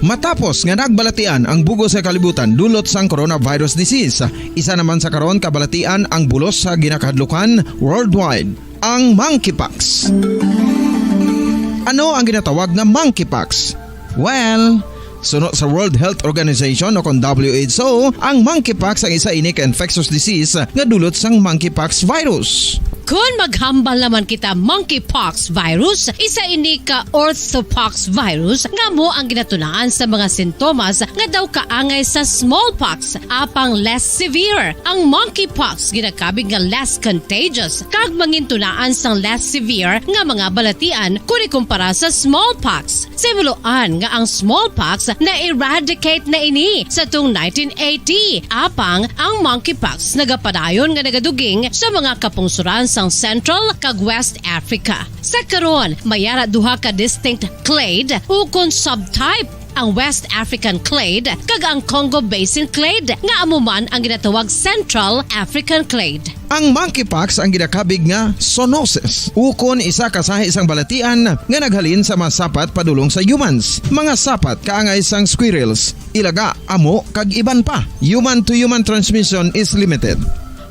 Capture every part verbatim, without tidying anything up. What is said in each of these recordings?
Matapos nga nagbalatian ang bug-os nga kalibutan dulot sang coronavirus disease, isa naman sa karon kabalatian ang bulos sa ginakahadlukan worldwide, ang monkeypox. Ano ang ginatawag nga monkeypox? Well, suno sa World Health Organization o kon W H O, ang monkeypox ang isa ini ka infectious disease nga dulot sang monkeypox virus. Kon maghambal naman kita, monkeypox virus, isa ini ka orthopox virus nga amo ang ginatunaan sa mga sintomas nga daw kaangay sa smallpox, apang less severe. Ang monkeypox ginakabig nga less contagious kag mangintunaan sang less severe nga mga balatian kon ikumpara sa smallpox. Sa himuloan nga ang smallpox na-eradicate na ini sa tung nineteen eighty, apang ang monkeypox nagapadayon nga nagaduging sa mga kapungsoran sang Central kag West Africa. Sa karon, may ara duha ka distinct clade ukon subtype, ang West African clade kag ang Congo Basin clade, nga amo man ang ginatawag Central African clade. Ang monkeypox ang ginakabig nga zoonosis, ukon isa ka sahi sang balatian nga naghalin sa mga sapat padulong sa humans, mga sapat kaangay sang squirrels, ilaga, amo, kag iban pa. Human-to-human transmission is limited.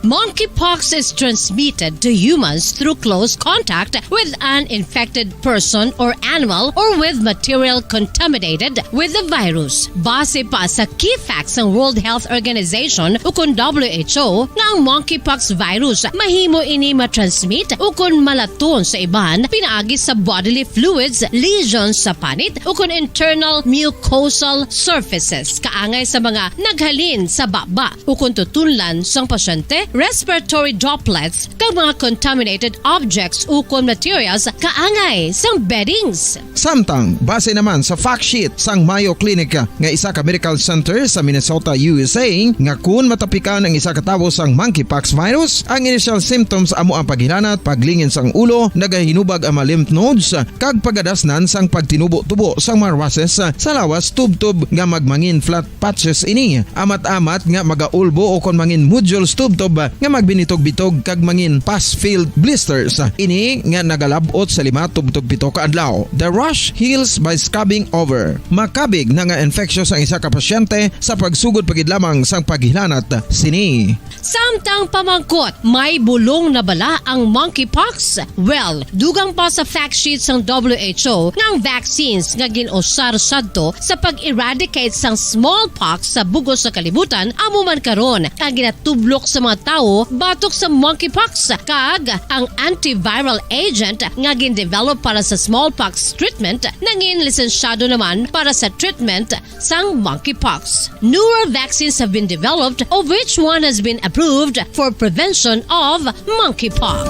Monkeypox is transmitted to humans through close contact with an infected person or animal or with material contaminated with the virus. Base pa sa key facts sang World Health Organization ukon W H O, nga ang monkeypox virus mahimo ini matransmit ukon malaton sa iban pinaagi sa bodily fluids, lesions sa panit, ukon internal mucosal surfaces, kaangay sa mga naghalin sa baba ukon tutunlan sang pasyente, respiratory droplets, kag mga contaminated objects ukon materials kaangay sang beddings. Samtang, base naman sa fact sheet sang Mayo Clinic nga isa ka medical center sa Minnesota, U S A, nga kun matapikan ang isa ka tawo sang monkeypox virus, ang initial symptoms amo ang paghilanat, paglingin sang ulo, nagahinubag ang mga lymph nodes, kag pagadasnan sang pagtinubo-tubo sang mga rushes sa lawas tubtob nga magmangin flat patches ini. Amat-amat nga magaulbo o kon mangin nodules tubtob nga magbinitog-bitog kag mangin pus-filled blisters. Ini nga nagalab-ot sa lima tubtob pito ka adlaw. The rash heals by scabbing over. Makabig na nga infectious ang isa ka pasyente sa pagsugod pa gid lamang sang paghilanat sini. Samtang pamangkot, may bulong na bala ang monkeypox? Well, dugang pa sa fact sheet sang W H O nga ang vaccines nga gin-usar sadto sa pag-eradicate sang smallpox sa bug-os nga kalibutan amo man karon ang ginatublok sa mga tawo batok sa monkeypox, kag ang antiviral agent nga gin-develop para sa smallpox treatment nangin lisensyado naman para sa treatment sang monkeypox. Newer vaccines have been developed, of which one has been approved for prevention of monkeypox.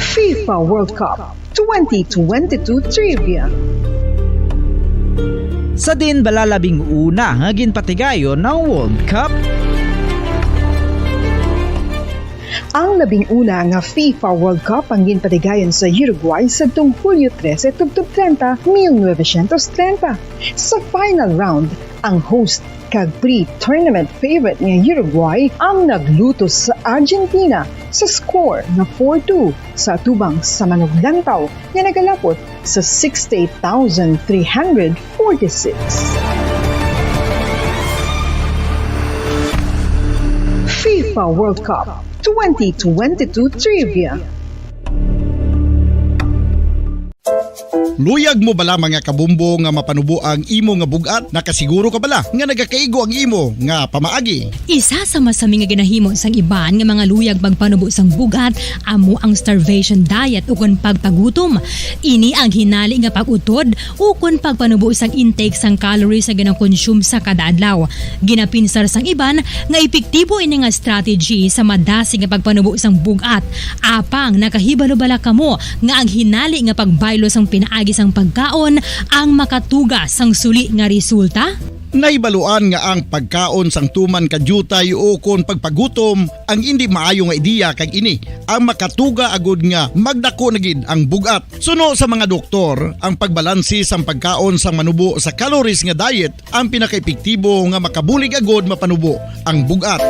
FIFA World Cup twenty twenty-two Trivia. Sa diin bala labing una nga ginpatigayon ang World Cup? Ang labing una nga FIFA World Cup ang ginpatigayon sa Uruguay sadtong Hulyo trese tubtob treinta, mil novecientos treinta. Sa final round, ang host kag pre-tournament favorite nga Uruguay ang naglutos sa Argentina sa score nga four two sa atubang sa manuglantaw nga nagalapot sa sixty-eight thousand three hundred forty-six. FIFA World Cup twenty twenty-two Trivia. Luyag mo bala, mga kabombo, nga mapanubo ang imo nga bug-at? Nakasiguro ka bala nga nagakaigo ang imo nga pamaagi? Isa sa masami nga ginahimo sang iban nga mga luyag pagpanubo sang bug-at amo ang starvation diet ukon pagpagutom. Ini ang hinali nga pag-utod ukon pagpanubo sang intake sang calories nga ginakonsume sa kada adlaw. Ginapinsar sang iban nga epektibo ini nga strategy sa madasig nga pagpanubo sang bug-at. Apang nakahibalo bala kamo nga ang hinali nga pagbaylo sang pinaagi sang pagkaon ang makatuga sang suli nga resulta? Nahibaluan nga ang pagkaon sang tuman ka diutay ukon pagpagutom ang indi maayo nga ideya, kag ini ang makatuga agud nga magdako na gid ang bug-at. Suno sa mga doktor, ang pagbalansi sang pagkaon sang manubo sa calories nga diet ang pinakaepektibo nga makabulig agud mapanubo ang bug-at.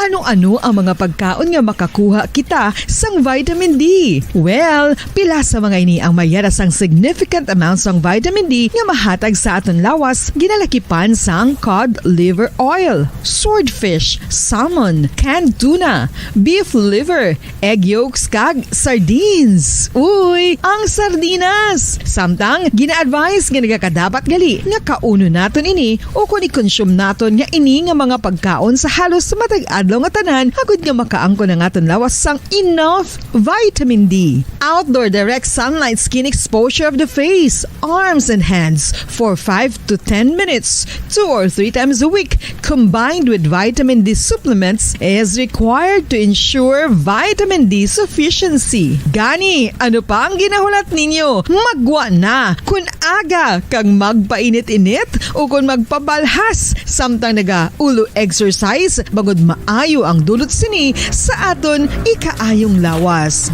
Ano-ano ang mga pagkaon nga makakuha kita sang vitamin D? Well, pila sa mga ini ang mayara sang significant amount sang vitamin D nga mahatag sa aton lawas, ginalakipan sang cod liver oil, swordfish, salmon, canned tuna, beef liver, egg yolks, kag sardines. Uy, ang sardinas! Samtang, gina-advise nga nagakadapat gali nga kaunon naton ini o kon i-consume naton nga ini nga mga pagkaon sa halos matag adlaw nga tanan, agud nga makaangkon ang aton lawas sang enough vitamin D. Outdoor direct sunlight skin exposure of the face, arms, and hands for five to ten minutes, two or three times a week, combined with vitamin D supplements, is required to ensure vitamin D sufficiency. Gani, ano pa ang ginahulat ninyo? Magwa na! Kun aga kag magpainit-init o kon magpabalhas samtang naga-ulo exercise, bangod maayo ang dulot sini sa aton ikaayong lawas.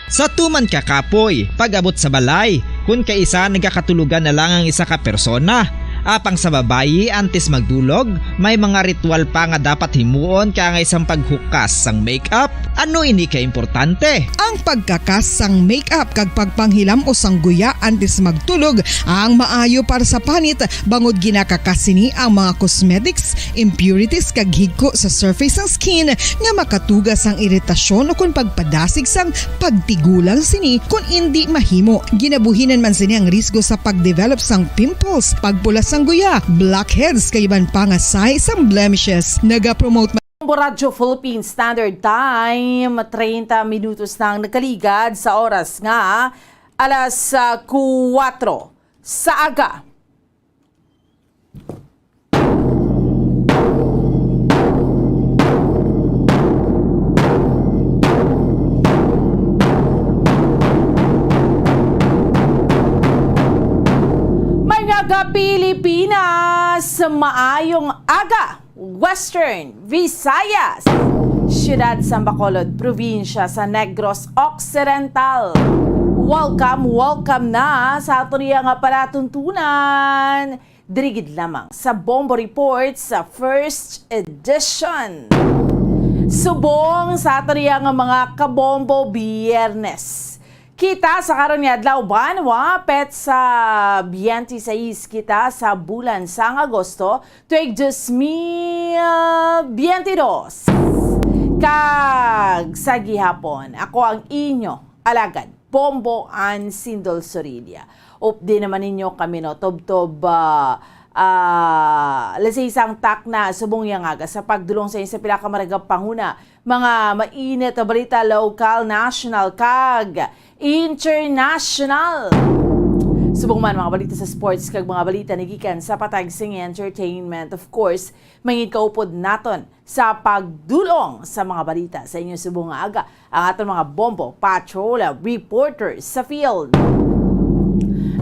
Sa tuman ka kapoy, pag-abot sa balay, kun kaisa nagakatulogan na lang ang isa ka persona. Apang sa babayi, antes magdulog, may mga ritual pa nga dapat himuon, kaangay sang paghukas sang makeup. Ano ini ka importante? Ang pagkakas sang makeup kag pagpanghilam-os sang guya antes magtulog ang maayo para sa panit, bangod ginakakas sini ang mga cosmetics, impurities, kag higko sa surface sang skin nga makatuga sang iritasyon o kon pagpadasig sang pagtigulang sini kon indi mahimo. Ginabuhinan man sini ang risgo sa pagdevelop sang pimples, pagpula sang guya, blackheads, kag iban pa nga sahi sang blemishes. Nagapromote Bombo Radyo Philippine Standard Time, treinta minutos na ang nakaligad sa oras nga alas, ah, kuwatro sa aga. Mga ka-Pilipinas, maayong aga! Western Visayas, Siyudad sang Bacolod, probinsya sa Negros Occidental. Welcome, welcome na sa aton iya nga palatuntunan. Diri gid lamang sa Bombo Report sa first edition. Subong sa aton iya nga mga kabombo, Biyernes kita sa karon nga adlaw, banwa, petsa biyente seis kita sa bulan sang Agosto, tuig dos mil biyente dos. Kag sa gihapon, ako ang inyo alagad, Bombo Ann Sindol Sorilla. Updi naman ninyo kami, no, tubtob, ah, ah, alas seis sang takna subong iya nga aga sa pagdulong sa inyo sa pila ka maragap panguna, mga mainit nga balita, lokal, national, kag international. Subong man mga balita sa sports kag mga balita nagikan sa patag sing entertainment. Of course, mangin kaupod naton sa pagdulong sa mga balita sa inyo subong nga aga ang aton mga Bombo Patrol reporters sa field.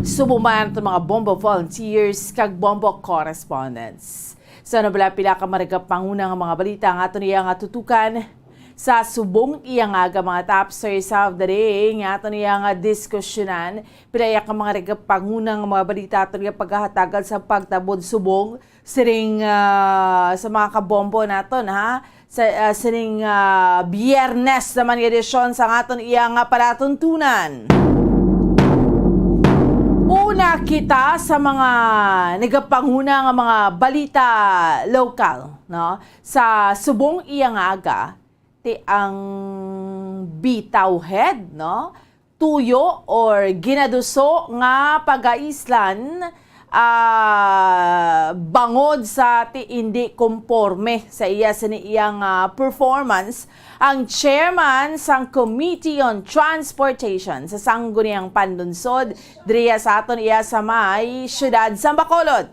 Subong man aton mga Bombo volunteers kag Bombo correspondents. Sa nabala pila ka maragap panguna nga mga balita ang aton iya nga tutukan sa subong iya nga aga, mga top stories of the day nga aton iya nga diskusyonan. Pila iya ka mga maragap panguna nga mga balita aton iya paghahatagan sa pagtabod subong siring, ah, sa mga kabombo naton, ha? Sa, ah, siring, ah, Biyernes naman nga edisyon sa aton iya nga palatuntunan. Una kita sa mga nagapanguna nga mga balita lokal, no? Sa subong iya nga aga, ti ang bitaw head, no? Tuyo or ginaduso nga pagaislan, ah, bangod sa ti indi komporme sa iya sini iyang, ah, performance, ang chairman sang Committee on Transportation sa Sangguniang Panlunsod diriya sa aton iya sa may siyudad sa Bacolod.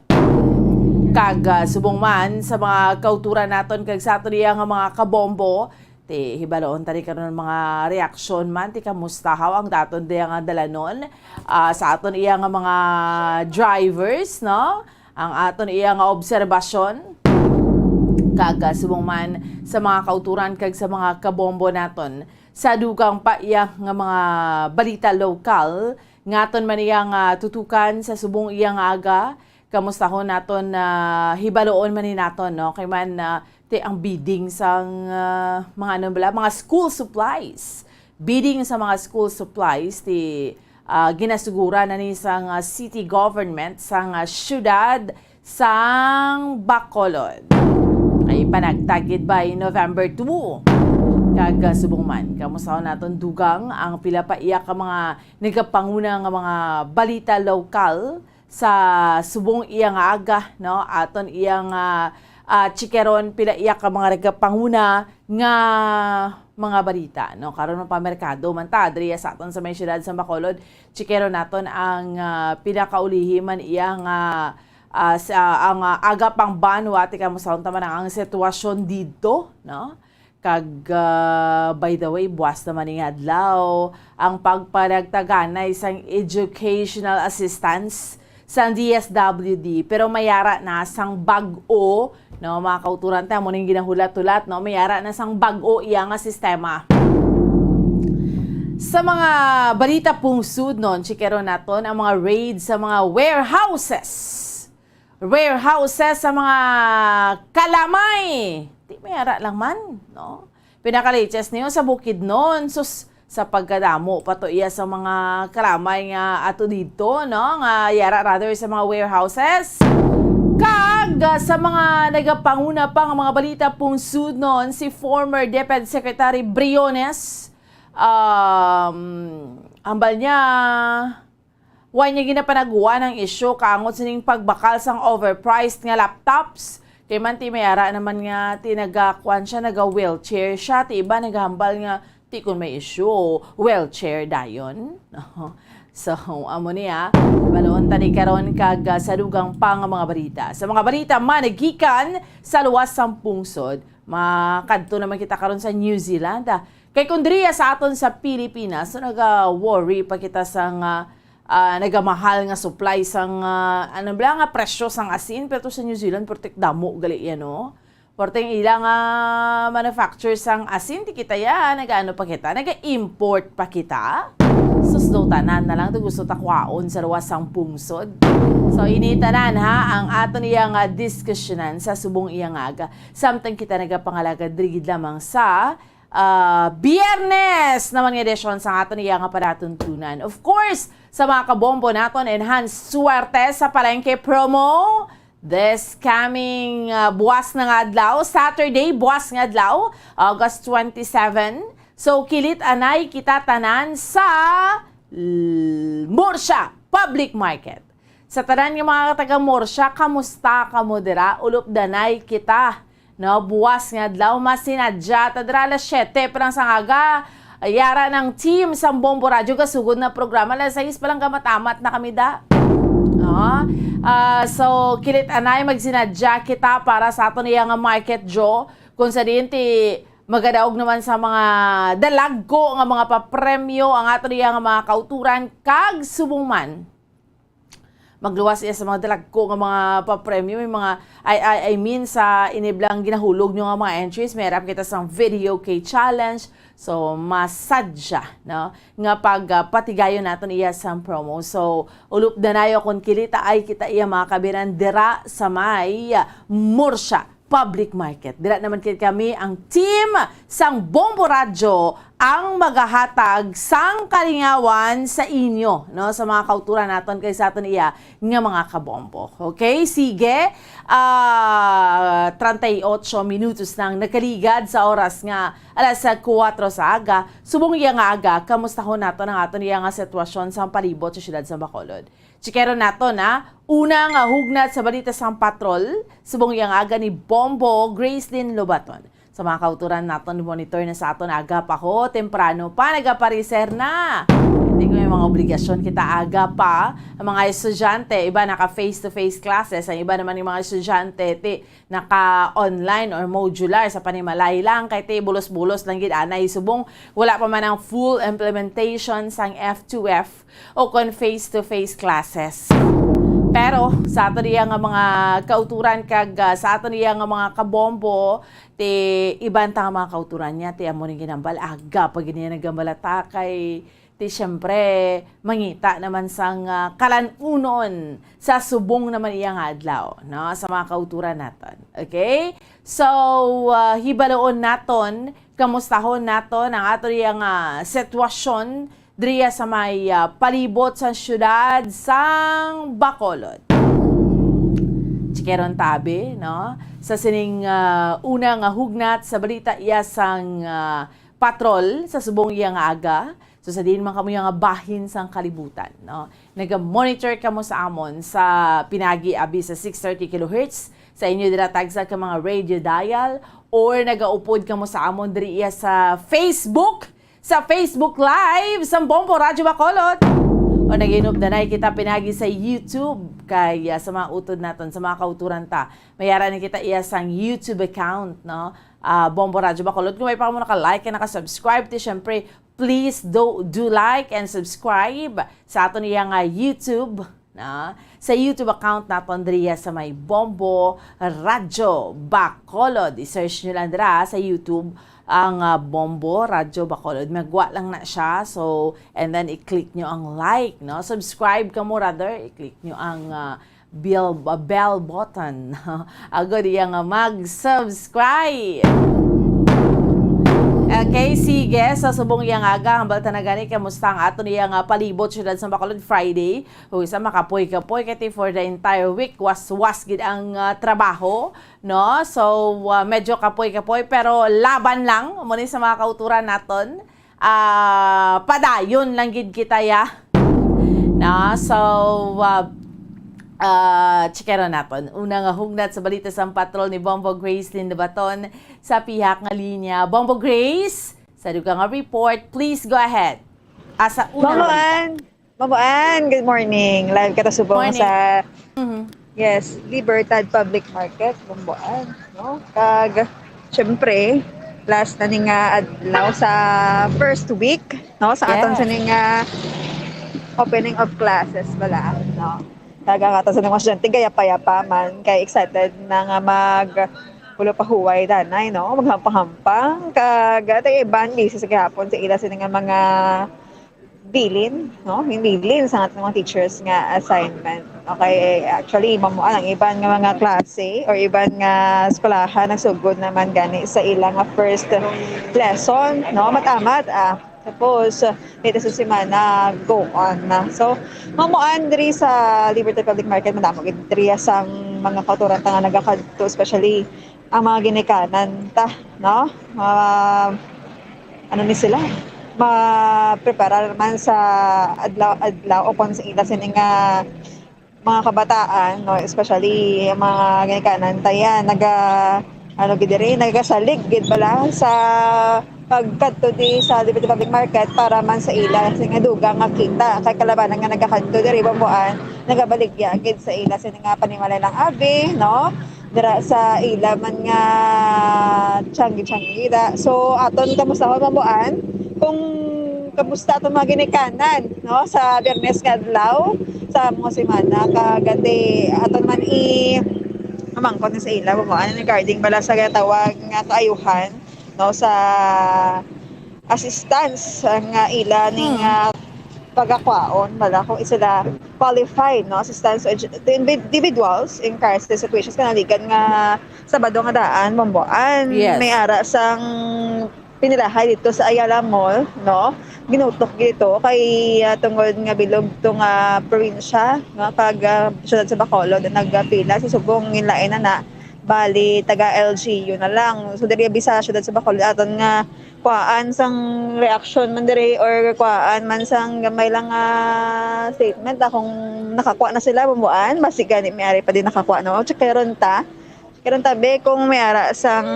Kag, ah, subong man sa mga kauturan naton kag sa aton iya nga mga kabombo, ti hibaluon ta rin karon ang mga reaksyon man, ti kamusta haw ang daton diya nga dalanon, ah, sa aton iya nga mga drivers, no? Ang aton iya nga obserbasyon, kag, ah, subong man sa mga kauturan kag sa mga kabombo naton. Sa dugang pa iya nga mga balita lokal, nga aton man iya nga tutukan sa subong iya nga aga, Kamustahon naton na hibaloon man ni naton, no? Kay man, ah, ti ang bidding sang, ah, mga ano bala, mga school supplies. Bidding sa mga school supplies ti, ah, ginasugura na ni sang, ah, city government sang, ah, siyudad sang Bacolod. Ay panagtagid by November two. Kag, ah, subong man, kamusta naton dugang ang pila pa iya ka mga nagapanguna nga mga balita lokal sa subong iya nga aga, no? Aton iya nga, ah, chikeron pila iya ka mga nagapanguna nga mga balita, no? Karon, mapamerkado man ta diri sa aton sa may siyudad sa Bacolod. Chikeron naton ang, ah, pinakaulihi man iya nga, ah, sa, ang, ah, aga pang banwa, ti kamusta man ang, ang sitwasyon didto, no? Kag, ah, by the way, buwas naman ning adlaw ang pagpanagtaganay sang educational assistance sang D S W D, pero mayara na sang bag-o, no, mga kauturan, ta mo ning ginahulat-hulat, no, mayara na sang bag-o iya nga sistema. Sa mga balita pungsod, non, chikeron naton ang mga raid sa mga warehouses. Warehouses sa mga kalamay. Ti mayara lang man, no? Pinaka-latest niyo sa Bukidnon, sus, sa pagkadamo pa to iya sa mga kalamay nga ato didto, no? Nga yara rather sa mga warehouses. Kag, ah, sa mga nagapanguna pa nga mga balita pungsod, non, si former DepEd Secretary Briones, um, ambal niya, wa niya ginapanagwa ang isyu kaangod sining pagbakal sang overpriced nga laptops. Kay man ti mayara naman nga ti nagakuan siya, naga-wheelchair siya, ti iba nagahambal nga ti kun may isyu, wheelchair dayon. So, amo niya, balon tani karon kag, ah, sa dugang pa nga mga balita. Sa mga balita man nagikan sa luwas sang pungsod, makadto naman kita karon sa New Zealand, ah. Kay kun diriya sa aton sa Pilipinas, so naga-worry pa kita sa nga, ah, nagamahal nga supply sang, ah, ano bala nga presyo sang asin, pero to sa New Zealand, pertik damo gali iya, no? Perting ila nga manufacture sang asin, ti kita ya, nagaano pa kita, naga-import pa kita. Sus, daw tanan na lang to gusto ta kwaon sa luwas sang pungsod. So, ini tanan, ha, ang aton iya nga diskusyonan sa subong iya nga aga. Samtang kita nagapangalagad diri gid lamang sa, ah, Biyernes naman nga edisyon sang aton iya nga palatuntunan. Of course, sa mga kabombo naton, enhanced swerte sa palengke promo. This coming, ah, buwas na nga adlaw, Saturday, buwas nga adlaw, August twenty-seven. So, kilit anay kita tanan sa l-, Murcia Public Market. Sa tanan nga mga taga Murcia, kamusta kamo dira? Ulop danay kita, no? Buwas nga adlaw, masinadya ta dira alas siyete pa lang sang aga. Yara ang team sang Bombo Radyo, gasugod na programa, alas sais pa lang, gamat-amat na kami da. Ah, ah, so, kilit anay, magsinadya kita para sa aton iya nga market draw, kung sa diin ti magadaog naman sa mga dalagko nga mga papremyo ang aton iya nga mga kauturan, kag subong man magluwas iya sa mga dalagko nga mga papremyo, may mga, I, I, I mean, sa iniblang ginahulog nyo nga mga entries, may harap kita sang video key challenge. So, masadya, no, nga pag, ah, patigayon naton iya sang promo. So, ulop danayo kon kilitaay kita iya mga kabiran dira sa may, ah, Murcia Public Market. Dira naman kit kami, ang team sang Bombo Radyo, ang magahatag sang kalingawan sa inyo, no, sa mga kauturan naton kag sa aton iya nga mga kabombo. Okay, sige. Ah, treinta y ocho minutos nang nakaligad sa oras nga alas kuwatro sa aga. Subong iya nga aga, kamustahon naton ang aton iya nga sitwasyon sa palibot sa siyudad sa Bacolod. Chikeron naton, ha. Una nga hugnat sa balita sang patrol, subong iya nga aga ni Bombo Gracelyn Lobaton. Sa mga kauturan naton, monitor na sa aton aga pa ho, temprano pa, nagapareser na. Hindi ko may mga obligasyon kita aga pa. Ang mga estudyante, iba naka face-to-face classes, ang iba naman yung mga estudyante, ti, naka-online or modular sa panimalay lang, kay ti bulos-bulos lang gid anay subong wala pa man ang full implementation sang F two F o kon face-to-face classes. Pero sa aton iya nga mga kauturan kag, ah, sa aton iya nga mga kabombo, ti iban ta nga mga kauturan niya, ti amo ning ginambal, aga pa gid niya nagambalata kay Ti siyempre, mangita naman sang, ah, kalan-unon sa subong naman iya nga adlaw, no? Sa mga kauturan naton. Okay? So, ah, hibaloon naton, kamustahon naton ang aton iya nga sitwasyon diriya sa may, ah, palibot sa siyudad sang Bacolod. Chikeron tabi, no? Sa sining, ah, una nga hugnat sa balita iya sang, ah, patrol sa subong iya nga aga. So, sa diin man kamo nga bahin sang kalibutan, no? Naga-monitor kamo sa amon sa pinagi abi sa six thirty kilohertz sa inyo dira tagsa ka mga radio dial, or nagaupod kamo sa amon diri iya sa Facebook, sa Facebook Live sang Bombo Radyo Bacolod. O nag-inupdanay kita pinagi sa YouTube, kay, ah, sa mga utod naton, sa mga kauturan ta, may ara na kita iya sang YouTube account, no? Ah, Bombo Radyo Bacolod. Kung may pa mo naka-like and naka-subscribe, ti syempre, please do, do like and subscribe sa aton iya nga YouTube, na sa YouTube account naton diriya sa may Bombo Radyo Bacolod. I-search nyo lang dira sa YouTube ang, ah, Bombo Radyo Bacolod. Magwa lang na siya. So, and then i-click nyo ang like, no? Subscribe kamo, rather. I-click nyo ang, ah, bell, bell button. Agod iya nga mag-subscribe. Okay, sige. Sa subong iya nga aga, hambal ta na gani, kamusta ang aton iya nga palibot, siyudad sa Bacolod, Friday? Uy, sa makapoy-kapoy, kay for the entire week, was-was gid ang, ah, trabaho, no? So, ah, medyo kapoy-kapoy, pero laban lang, muna sa mga kauturan naton. Ah, padayon lang gid kita, ya. Na, so, ah, ah, chikero naton. Una nga hugnat sa balita sang patrol ni Bombo Grace Lindabaton sa pihak nga linya. Bombo Grace, sa dugang nga report, please go ahead. Asa una nga balita? Mamuan! Mabuan, good morning. Live ka ta subong Morning. sa, Mhm. yes, Libertad Public Market, Bumbuan, no? Kag, syempre, last na ni nga adlaw sa first week, no? Sa aton Yes. sa ni nga opening of classes bala, no? Kag ang aton sa mga estudyante, gayapa-yapa man, kay excited na nga mag hulo pa huway danay, no? Maghampang-hampang, kag, ah, tayo iban, busy sa gihapon sa ila sa nga mga bilin, no? Yung bilin sa ating mga teachers nga assignment. Okay, actually, mamuan ang iban nga mga klase or iban nga eskwelahan nagsugod naman gani sa ila nga first lesson, no? Matamat, ah. Tapos, ah, dito sa semana, go on na. So, mamuan diri sa Liberty Public Market, madamo gid diri sang mga kauturan ta nga nagakadto, especially ang mga ginikanan ta, no? Mga, ano ni sila? Maprepara naman sa adlaw-adlaw o kung sa ila sini nga mga kabataan, no? Especially ang mga ginikanan ta yan, naga, ano gid diri, nagasalig gid bala sa pagkadto di sa Liberty Public Market para man sa ila sa nga dugang nga kita kay kalabanan nga nagakadto diri Bambuan, nagabaligya gid sa ila sa nga panimalay lang abi, no? Dira sa ila man nga tiyanggi-tiyanggi da. So, aton kamusta ka, Bambuan? Kung kamusta aton mga ginikanan, no? Sa Biyernes nga adlaw, sa mga semana, kagati aton man i amangkon sa ila, Bambuan, regarding bala sa gatawag nga kaayuhan, no? Sa assistance nga ila ning, Hmm. ah, pagakwaon, bala kung sila qualified, no? Assistance to edu-, to individuals in crisis situations, kanaligan nga Sabado nga daan, Bambuan. Yes. May ara sang pinilahay dito sa Ayala Mall, no? Ginutok dito kay, ah, tungod nga bilog to nga probinsya, no? Kag, ah, siyudad sa Bacolod, nagpila sa subong, ginlain na na. Bali, taga L G U na lang. So, diri abi sa siyudad sa Bacolod, aton nga kuhaan sang reaction man diri or kuhaan man sang gamay lang nga statement, ah, kung nakakuha na sila, Bambuan, basi gani may ari pa din nakakuha, no? Check karon ta. Karon tabi kung may ara sang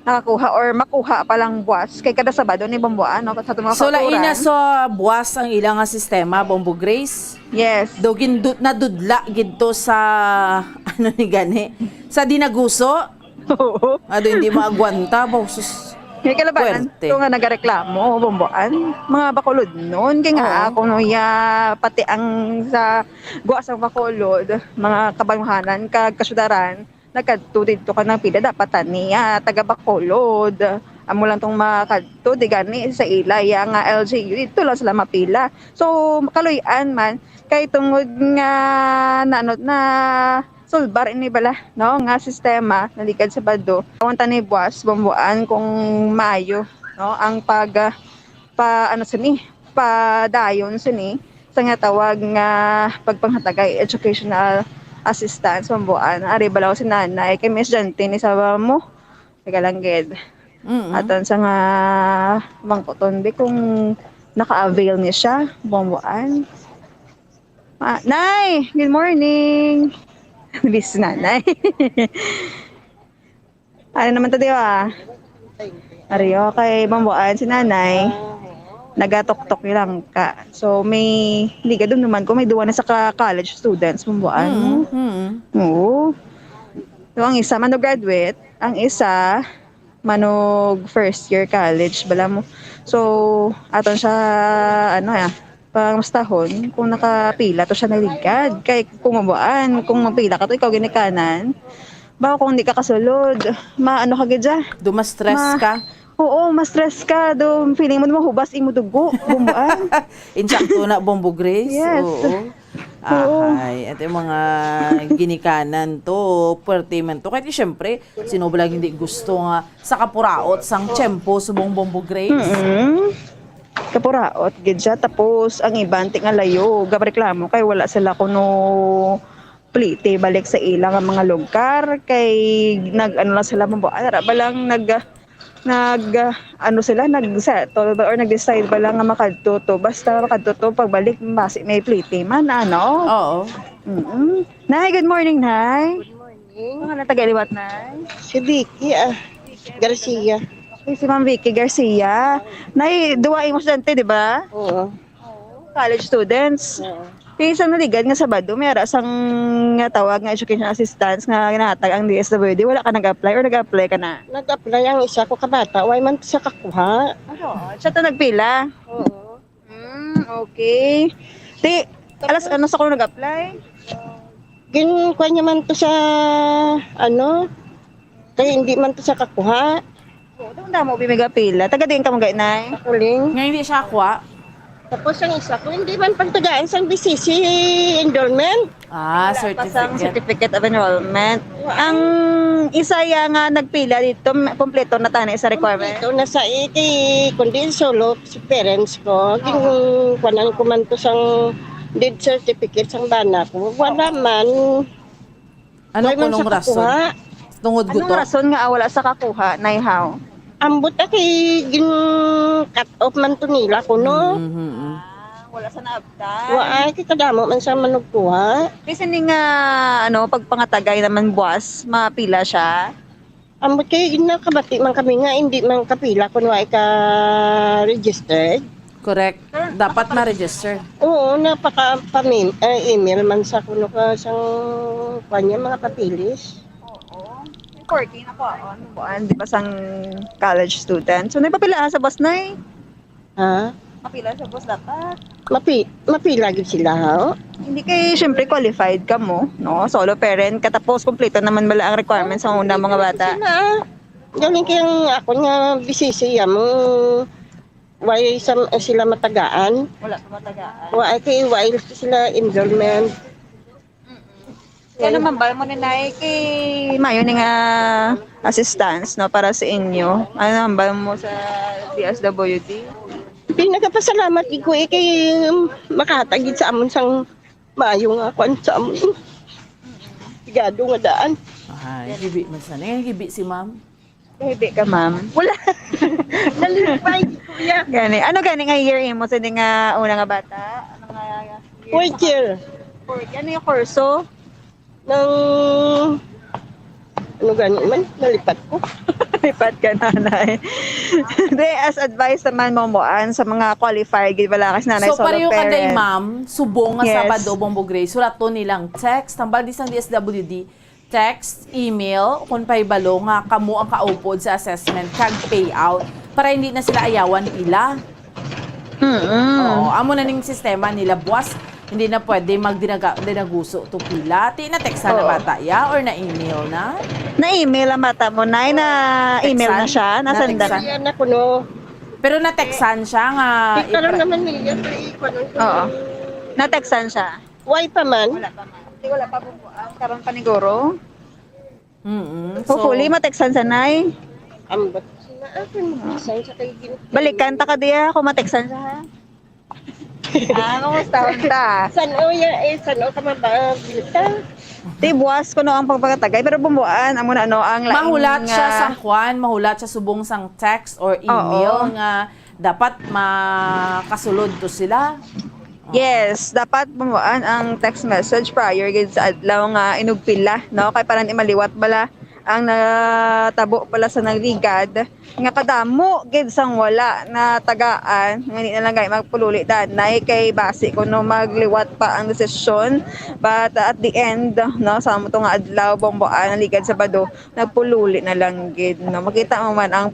nakakuha or makuha pa lang buwas kay kada Sabado ni Bambuan, no? Sa aton mga So, lain na kauturan. sa buwas ang ilang nga sistema, Bombo Grace. Yes. Do gindu-, nadudla gid to sa, ano ni gani? Sa dinaguso. Oo. Ado, hindi maagwanta, bo, sus. Kay kalabanan Puwerte. to nga nagareklamo, Bambuan, mga Bacolodnon, kay nga Oo. ako no ya, pati ang sa guwa sa Bacolod, mga kabayuhanan, kag kasyudaran, nagkadto didto ka ng pila, dapat tani, ah, taga Bacolod. Amo lang tong makadto, di gani sa ila, iya nga L G U, dito lang sila mapila. So, kaluy-an man, kay tungod nga nanot na sulbar ini bala, no, nga sistema, naligad sa Bado. Awan ta ni buwas, bambuan kung maayo, no, ang pag, ah, pa, ano sini, padayon sini sa nga tawag nga pagpanghatagay educational assistance, bambuan. Ari bala ko si nanay, kay Miss Jante ni sa mo. Taga lang gid. Mm-mm. Aton sa nga mangkuton, bi, kung naka-avail ni siya, bambuan. Ah, Nay, good morning. Bis nanay. Ano naman to, di ba? Ari, okay, bambuan si nanay. Nagatuktok ni lang ka. So, may liga doon naman ko, may duwa na sa ka-, college students, bambuan mo. Mm-mm. Oo. So, ang isa, mano graduate, ang isa, manog first year college, bala mo. So, aton siya, ano, ah, pangustahon kung nakapila to siya naligad. Kay kung mabuan, kung mapila ka to, ikaw ginikanan. Baka kung di ka kasulod, maano ka gid siya? Do ma-stress Ma-, ka? Oo, ma-stress ka. Do feeling mo, do mahubas imo dugo, bumbuan. Insakto na, Bombo Grace? Yes. Oo. Oo. Ahay, ito yung mga ginikanan to, puwerte man to. Kaya siyempre, sino ba lang hindi gusto nga sa kapuraot sang tiyempo subong Bombo Grace? Mm-mm. Kapuraot gid siya. Tapos, ang iban, ti nga layo, gareklamo kay wala sila kuno plite balik sa ila nga mga lugar. Kay nag-ano lang sila, mambo-, ara ba lang, nag-, nag-, ah, ano sila, nag-settle ba or nag-decide ba lang nga makadto to? Basta makadto to, pagbalik, basi may plite man, ano? Oo. Mm-mm. Nay, good morning, Nay. Good morning. Pangalan, taga liwat, Nay? Si Vicky, ah, Garcia. Okay, si Ma'am Vicky Garcia. Nay, duwa imo estudyante, di ba? Oo. Oo, college students. Oo. Kay sa naligad nga Sabado, may ara sang nga tawag nga education assistance nga ginahatag ang D S W D. Wala ka nag-apply or nag-apply ka na? Nag-apply ang isa ko ka bata. Way man siya kakuha. Ano? Siya to nagpila? Oo. Hmm, okay. Ti, alas, ano sa ko nag-apply? Gin-, kuha niya man to sa, ano, kay hindi man to sa kakuha. Oo, damo, bi, may gapila. Taga diin ka, mga inay? Kakuling. Nga hindi siya kuha? Tapos ang isa ko, hindi man pagtagaan sang B C C enrollment. Ah, wala pa sang certificate. Certificate of enrollment. Wa-, ang isa ya nga nagpila dito, m-, kompleto na tani sa requirement? Kompleto na sa iti, kundi solo si parents ko. Oo. Gin-, kuanan ko man to sang death certificate sang bana ko. Wala man. Ano kunong rason? Tungod guto? Anong rason nga wala sa kakuha, Nay, how? Ambot, ah, kay gin-cut off man to nila kuno. Mhm, mhm. Ah, wala sa naabtan. Wa, ay, kay kadamo man sa manugkuha. Kasi ni nga, ano, pagpangatagay naman buwas, mapila siya? Ambot, kay nakabati man kami nga hindi man kapila kun wa ka registered. Correct. Pero dapat ma-register. Oo, napaka pamim-, eh, email man sa kuno ka sang kuwan niya, mga papeles. Oo. Yung forty na ko, ano, buwan, di ba, sang college student. So, nagpapila sa bus, Nay? Ha? Mapila sa bus dapat? Mapi-, mapila gid sila, ha? Hindi kay, syempre, qualified ka mo, no? Solo parent, katapos kompleto naman bala ang requirements sa una, mga bata. Sila, ah. Galing kay ang ako nga B C C ya mo. Way sa, eh, sila matagaan? Wala pa matagaan. Wa, ay, kay way sila enrollment. Mm-mm. Kaya naman ba mo ni Nay kay mayo ni nga assistance, no, para sa inyo? Ano naman ba mo sa D S W D? Pinagapasalamat gid ko, eh, kay, um, makahatag gid sa amon sang maayo nga kwan sa amon. Sigado nga daan. Ay, gibi man sa, eh, gibi si ma'am. Kahibi ka, ma'am? Wala. Nalipay, kuya. Gani. Ano gani nga year imo sa di nga una nga bata? Ano nga year? Fourth year. Fourth. Ano yung kurso? Nang, ano gani man? Nalipat ko. Lipat ka, nanay. Di, as advice naman mo, Moan, sa mga qualified, gid wala kasi nanay, so, solo parang parent. Ma'am, subong nga, yes, Sabado, Bombo Gray, suraton nilang text, tambal di sang D S W D, text, email, kung pahibalo nga kamo ang kaupod sa assessment kag payout para hindi na sila ayawan pila. Mm-mm. Oo, amo na ning sistema nila, buwas, hindi na pwede magdinaga-, dinaguso to pila. Ti na-text na, oo, bata ya or na-email na? Na-email ang bata mo, Nay? Na-email na Textan? siya? Nasenda? Natextan? Yan ako, no. Pero natextan siya nga Di karon ipra- naman niya, pero ikuan ang Oo. Natextan siya? Why pa man? Wala pa, ma'am. Di, wala pa po po. Ang karon pa ni Guro. Mm-mm. So, Hopefully, matextan sa, Nay. Ambot. Sina ako, magbisan sa kay Gin. Balikan ta ka diya kung matextan siya, ha? Ah, kumusta ta? San o ya, eh, san o ka mabagita? Di buwas ko no ang pagpakatagay, pero bumbuan, amo na, no, ang laing, Mahulat siya ah, sang kwan, mahulat siya subong sang text or email Oo. nga dapat makasulod to sila. Yes, dapat bumbuan ang text message prior gid sa adlaw nga inugpila, no? Kay para di maliwat bala ang natabo pala sa nagligad nga kadamo gid sang wala na tagaan nga di na lang gani magpululi danay kay basi kuno magliwat pa ang desisyon, but at the end, no, sa amo to nga adlaw, bumbuan ang ligad Sabado, nagpululi na lang gid, no? Makita mo man ang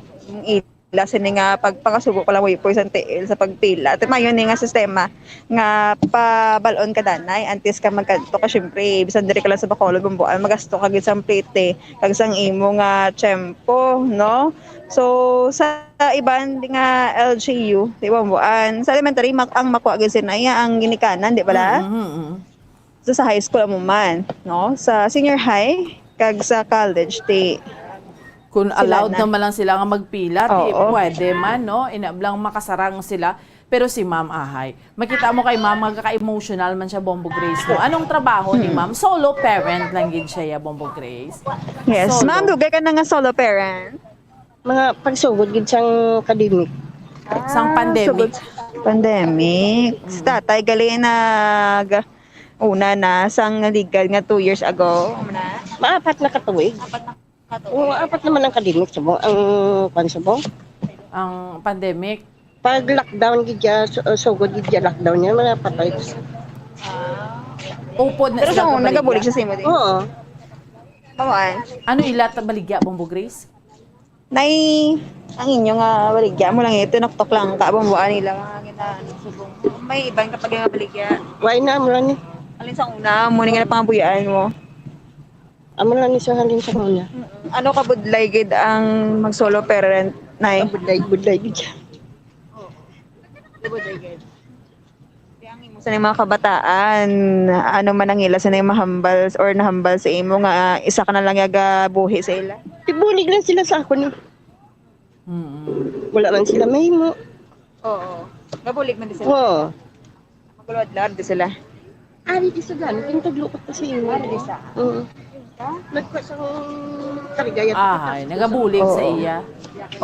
ila sini nga pagpangasubo pa lang way po isang tiil sa pagpila. Ti mayo ni nga sistema nga pabal-on ka danay antes ka magkadto ka, syempre bisan diri ka lang sa Bacolod, bumbuan magasto ka gid sang plete kag sang imo nga tiyempo, no? So sa iban nga L G U, di bumbuan sa elementary mak ang makuha gid sina iya ang ginikanan, di bala? Mm-mm. So, sa high school amo man, no? Sa senior high kag sa college, ti Kung Sila allowed na. naman lang sila nga magpila, di Oo. pwede man, no? Inablang makasarang sila. Pero si Ma'am Ahay, makita mo kay Ma'am, magka-emotional man siya, Bombo Grace, no? Anong trabaho ni Ma'am? Solo parent lang gid siya, ya, Bombo Grace. Yes, Solo. Ma'am, dugay ka na nga solo parent. Mga pagsugod gid sang academic. Sang pandemic. Sugod pandemic. Si tatay gali nag una na sang naligad nga two years ago. Amo na. Maapat na katuig. Oo, apat naman ang academic subong. Ang kwan subong. Ang pandemic. Pag lockdown gid ya, su- uh, sugod gid ya lockdown niya, mga patay. Upod na Pero sila sa una, kabaligya. nagabulig siya sa imo din. Oo. Pamuan. Ano ila ta baligya, Bombo Grace? Nay, ang inyo nga baligya mo lang ito, naktok lang ka, bumbuan nila mga gina-, subong. May iban kapag nga baligya. Why na mo lang ni? Alin sa una, mo nga napangabuhian mo. Amo lang ni sa halin sa kanya. Ano ka budlay gid ang mag-solo parent, Nay? Budlay, budlay gid siya. Sa mga kabataan, ano man ang ila sa nang mahambal or nahambal sa imo nga isa ka na lang yaga buhi sa ila? Tibulig lang sila sa ako ni. Mm-mm. Wala man sila mahimo. Oo. Nabulig man din sila. Oo. Magulod-lod din sila. Ari di sa gani, yung taglukot pa sa imo. Ari di sa. Oo. Nagpa sa karigaya. Ay, nagabulig sa Oo. Iya.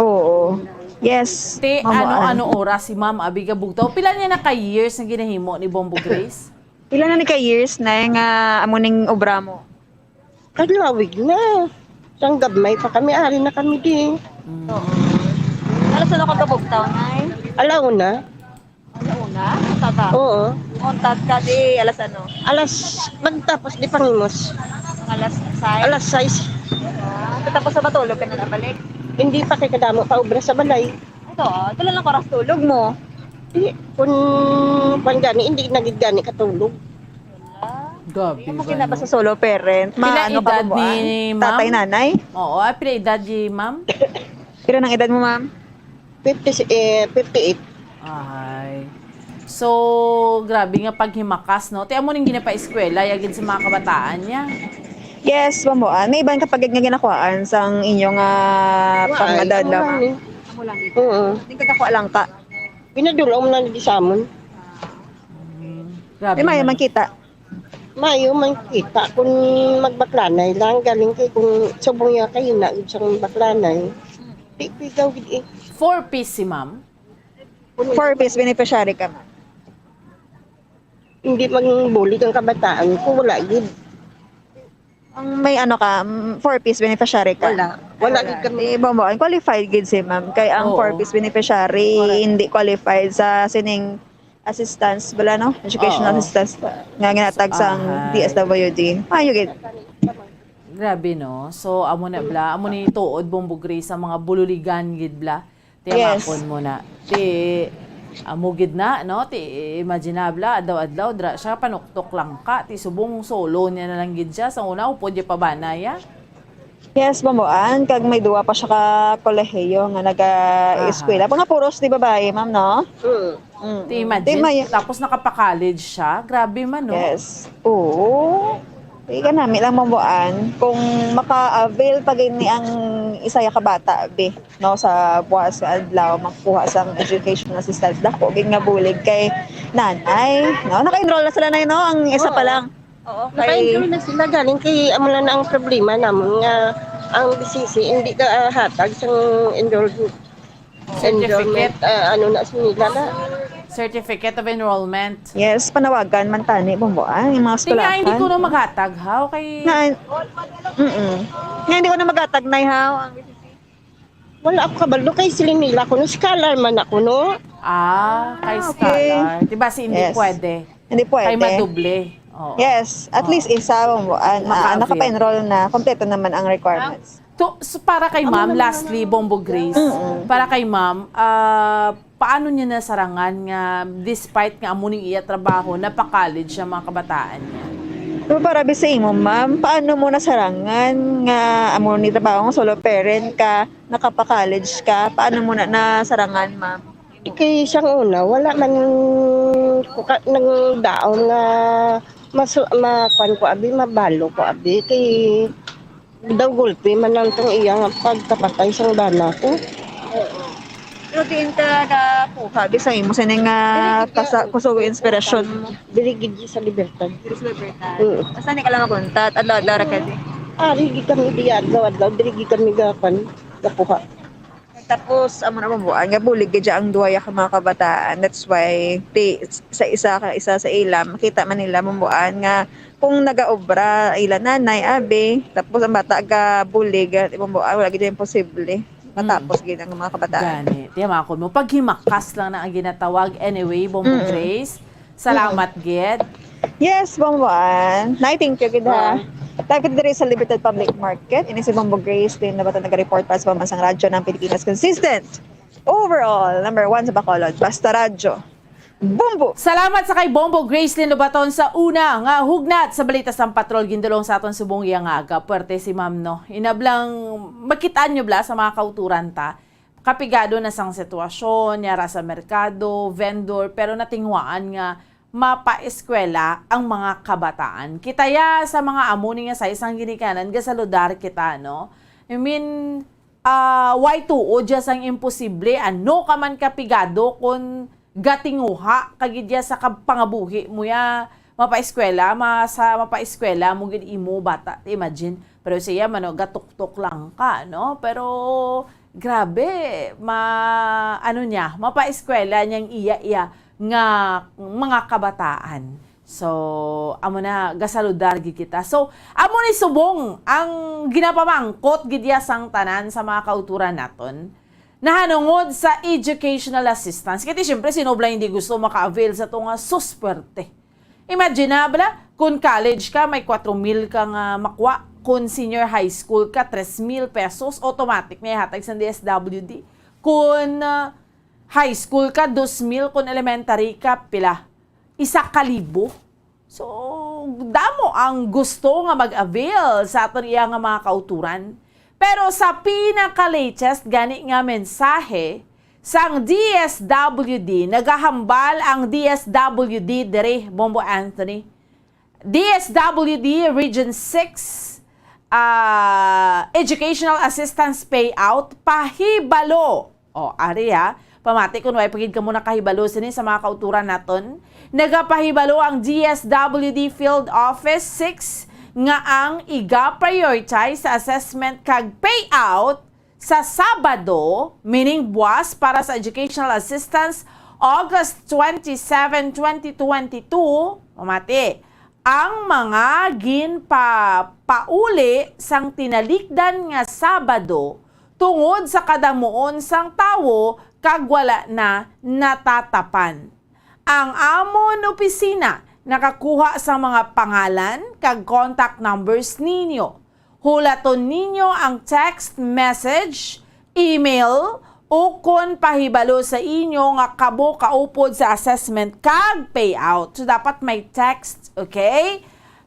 Oo. Yes. Te, Ma'am, ano ah. ano oras si Ma'am abi gabugtaw? Pila niya na ka years nga ginahimo ni Bombo Grace? Pila na ni ka years na nga amo ning obra mo? Kadlawig na. Sang gabmay pa kami, ari na kami di. Mm. Alas ano ka gabugtaw, Nay? Alaw na. Ano una? Tata. Oo. Untat ka di alas ano? Alas, magtapos di pangimos. Alas sais. Alas sais. Ah, tapos sa matulog ka na nabalik? Hindi pa kay kadamo pa obra sa balay. Ito, ah, ito lang oras tulog mo. Di, kung kwan gani, hindi na gid gani katulog. Gabi Amo ba, gina ba no? sa solo parent? Pila Maano ka edad ba buwan? ni Ma'am? Tatay, nanay? Oo, ah, pila edad ni Ma'am? Pila nang edad mo, ma'am? Fifty, eh, fifty-eight. Ay. So, grabe nga paghimakas, no? Ti amo ning ginapaeskwela, yagid sa mga kabataan niya. Yes, mamuan. May iban kapag nga ginakuhaan sang inyo nga Wala, pangmadala. amo lang ni. Amo lang dito. Oo. Hindi ka kakuha lang ka. Pinadulaw mo na di sa amon. Mm, grabe Di mayo man. Makita. Mayo man kita kung magbaklanay lang. Galing kay kung subong niya kay na sa baklanay. Di pigaw gid eh. Four Ps si Ma'am? Four Ps beneficiary ka, ma'am. Hindi magbulig ang kabataan ko. Wala gid. Ang may ano ka, mm, four Ps beneficiary ka? Wala. Wala gid kami. Di ba mo, ang qualified gid si ma'am. Kay ang Oo. four Ps beneficiary, Correct. hindi qualified sa sining assistance, bala, no? Educational Oo. assistance nga ginatag sang Ahay. D S W D. Mayo gid. Grabe, no? So, amo na bla, amo ni tuod, Bombo Grace, sa mga bululigan gid bla. Ti Yes. amakon mo na. Ti amo gid na, no? Ti imagine na bla, adlaw-adlaw dra siya panuktok lang ka. Ti subong solo niya na lang gid siya. Sa una, upod niya pa ba na ya? Yes, Bomboan, kag may duwa pa siya ka kolehiyo nga naga-eskwela. Aha. Mga puros di babae, ma'am, no? Mm. Mm. Ti imagine, Ti may- tapos nakapa-college siya. Grabe man, no? Yes. Oo. Di ka nami lang, Bomboan, kung maka-avail pa gini ang isaya ka bata, be, no, sa buwas nga adlaw, makuha sang education assistance, dako gid nga bulig kay nanay, no? Naka-enroll na sila, nay, no? Ang isa pa Oo. lang. Oo, kay Naka-enroll na sila galing kay amo lang na ang problema namon nga ang B C C hindi ka, ah, hatag sang enroll-, Certificate. enrollment, ah, ano na sa nila na. Certificate of enrollment. Yes, panawagan man tani, Bomboan, yung mga Ti nga, hindi eskwelahan. Ko na maghatag, haw, kay Nga, mm-mm. Nga, hindi ko na maghatag, nay, haw, ang Wala ako kabalo kay sila nila kuno, scholar man ako, no? Ah, kay Ah, okay. scholar. Diba, si hindi Yes. pwede? Hindi pwede. Kay madoble. Oo. Yes, at Oo. least isa, um, ah, ah, Maka-avail. nakapa-enroll na, kompleto naman ang requirements. To, so para kay Ma'am, lastly, Bombo Grace, Mm-mm. para kay Ma'am, ah, paano niya nasarangan nga despite nga amo ning iya trabaho, napa-college ang mga kabataan niya? Pero para bi sa imo, ma'am, paano mo nasarangan nga amo ni trabaho nga solo parent ka, nakapa-college ka? Paano mo na nasarangan, ma'am? Kay sang una, wala man ko ka, nang daon nga masu-, makuan ko abi, mabalo ko abi, kay daw gulpi man lang tong iya nga pagkapatay sang bana ko. Oo. Pero diin ka nakuha, bi sa imo, sini nga Dili gid kasa-, siya. Kusugo inspirasyon mo? Dili gid sa Libertad. Diri sa Libertad. Oo. Asa ni ka lang makuntat? Adlaw-adlaw ra ka di? Ari gid kami di adlaw-adlaw, diri gid kami gapan, gakuha. Tapos, amo na, Bomboan, nga bulig gid ang duha ya ka mga kabataan. That's why, ti, sa isa ka, isa sa ila, makita man nila, Bomboan, nga kung nagaobra ila nanay, abi, tapos ang bata ga bulig, ah, Bomboan, wala gid imposible. Matapos Mm. gid ang mga kabataan. Gani. Tiyamakon mo. Paghimakas lang na ang ginatawag. Anyway, Bombo Mm. Grace, salamat gid. Yes, Bomboan. Nay, thank you gid, ha. Wow. Live kita diri sa Libertad Public Market. Ini si Bombo Grace, din na ba ito nag-report para sa Pambansang Radyo ng Pilipinas. Consistent. Overall, number one sa Bacolod. Basta Radyo. Bombo! Salamat sa kay Bombo Gracelyn Lobaton sa una nga hugnat sa balita sang patrol. Gindulong sa aton subong iya nga aga. Puwerte si ma'am, no? Inablang makitaan nyo bala sa mga kauturan ta. Kapigado na sang sitwasyon, yara sa merkado, vendor, pero natinguhaan nga mapaeskwela ang mga kabataan. Kita ya sa mga amo ni nga sa isang ginikanan, gasaludar kita, no? I mean, ah, why tuod ya sang imposible? Ano ka man kapigado kun gatinguha ka gid ya sa kab-, pangabuhi mo ya, mapaeskwela, ma-, sa mapaeskwela mo gid imo bata, imagine. Pero siya man, no, gatuktok lang ka, no? Pero grabe, ma-, ano niya, mapaeskwela niyang iya-iya nga mga kabataan. So, amo na, gasaludar gid kita. So, amo ni subong ang ginapamangkot gid ya sang tanan sa mga kauturan naton. Nahanungod sa educational assistance. Kaya, siyempre, sino bala hindi gusto maka-avail sa to nga suspwerte? Imagine na, bala, kung college ka, may kwatro mil ka nga makwa. Kung senior high school ka, tres mil pesos, automatic na ihatag sa D S W D. Kung, ah, high school ka, dos mil. Kung elementary ka, pila? Isa ka libo. So, damo ang gusto nga mag-avail sa aton iya nga mga kauturan. Pero sa pinaka-latest gani nga mensahe sang D S W D, nagahambal ang D S W D diri, Bombo Anthony. D S W D Region six, ah, Educational Assistance Payout, pahibalo. O, ari, ha. Pamati kun way pa gid kamo nakahibalo sini sa mga kauturan naton. Nagapahibalo ang D S W D Field Office six nga ang iga-prioritize sa assessment kag payout sa Sabado, meaning buwas, para sa educational assistance, August twenty-seven, twenty twenty-two, pamati, ang mga ginpapauli sang tinalikdan nga Sabado tungod sa kadamuon sang tawo kag wala na natatapan. Ang amon opisina nakakuha sang mga pangalan kag contact numbers ninyo. Hulaton ninyo ang text message, email, ukon pahibalo sa inyo nga kamo kaupod sa assessment kag payout. So, dapat may text, okay?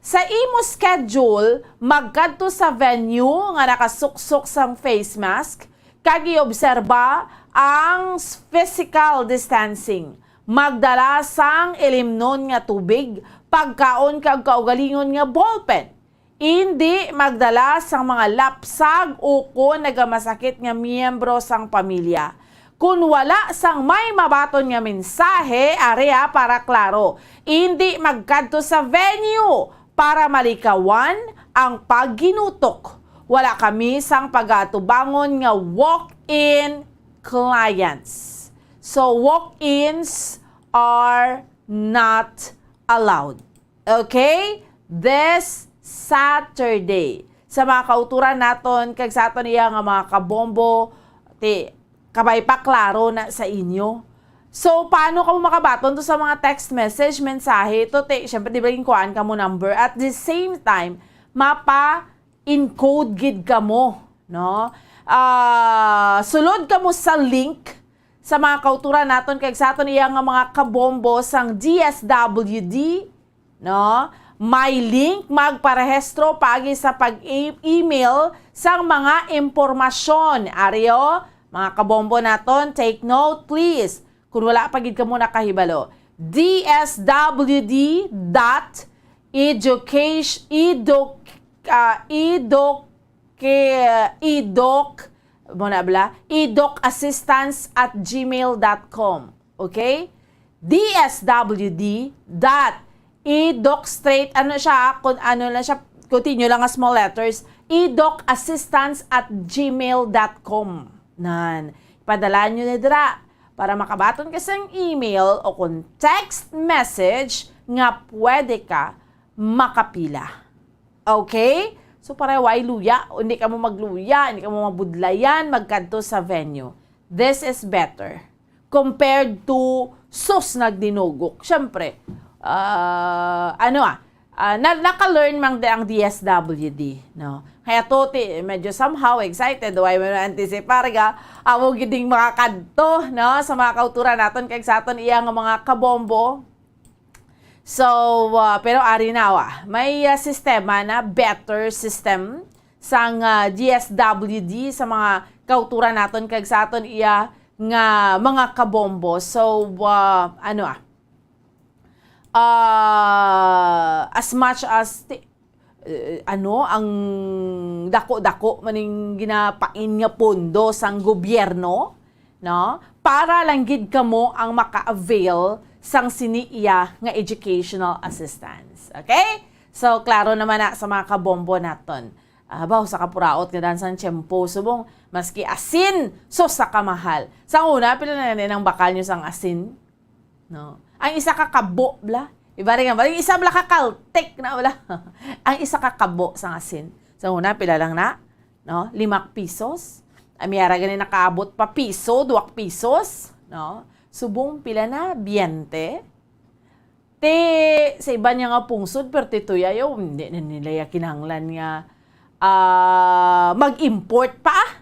Sa imo schedule, magkadto sa venue nga nakasuksok sang face mask kag iobserba ang s-, physical distancing. Magdala sang ilimnon nga tubig, pagkaon kag kaugalingon nga ballpen. Indi magdala sang mga lapsag ukon nagamasakit nga miyembro sang pamilya. Kun wala sang may mabaton nga mensahe, area para klaro, indi magkadto sa venue para malikawan ang pagginutok. Wala kami sang pagatubangon nga walk-in clients. So, walk-ins are not allowed. Okay? This Saturday. Sa mga kauturan naton, kag sa aton iya nga mga kabombo, ti, kabay pa klaro na sa inyo. So, paano kamo makabaton to sa mga text message, mensahe? To, ti, syempre, di ba, ginkuhaan kamo number. At the same time, mapa-encode gid kamo, no? Ah, sulod kamo sa link sa mga kauturan naton, kag sa aton iya nga mga kabombo sang D S W D, no? May link magparehistro paagi sa pag-e-, email sang mga impormasyon. Ari, o, mga kabombo naton, take note, please. Kung wala pa gid kamo nakahibalo, D S W D dot education, eduk-, ah, eduk-, eduk-, mo na bala? Educassistance at gmail dot com. Okay? D S W D dot eduk straight, ano siya, kung ano lang siya, continue lang nga small letters, educassistance at gmail dot com. Nan, ipadala nyo na dira para makabaton ka sang email o kung text message nga pwede ka makapila. Okay? So, para way luya, hindi kamo magluya, hindi kamo mabudlayan, magkadto sa venue. This is better compared to sus nagdinugok. Siyempre, ah, ano, ah, ah, na, naka-learn man di ang D S W D, no? Kaya to, ti, medyo somehow excited, way man anticipar nga amo gid ning makakadto, no, sa mga kauturan naton kag sa aton iya nga mga kabombo. So, ah, pero ari na, ah, may, ah, sistema na, better system sang, ah, D S W D sa mga kauturan naton kag sa aton iya nga mga kabombo. So, ah, ano, ah, ah, as much as ti-, eh, ano, ang dako-dako man ning ginapain nga pondo sang gobyerno, no? Para lang gid kamo ang maka-avail sang sini iya nga educational assistance. Okay? So, klaro naman na sa mga kabombo naton. Ah, baw, sa kapuraot nga dan sang tiyempo, subong, maski asin, sus, sa kamahal. Sa una, pila na ni ang bakal nyo sang asin? No? Ang isa ka kabo, bla. Iba rin nga, bala, yung isa bala ka kaltik na, bala. Ang isa ka kabo sang asin. Sa una, pila lang na? No? Lima pisos. Ang may ara gani nakaabot pa piso, duwak pisos. No? Subong, pila na? Biyente. Ti, sa iban niya nga pungsod, pero ti tuya, yo, hindi na nila ya kinahanglan nga, ah, mag-import pa.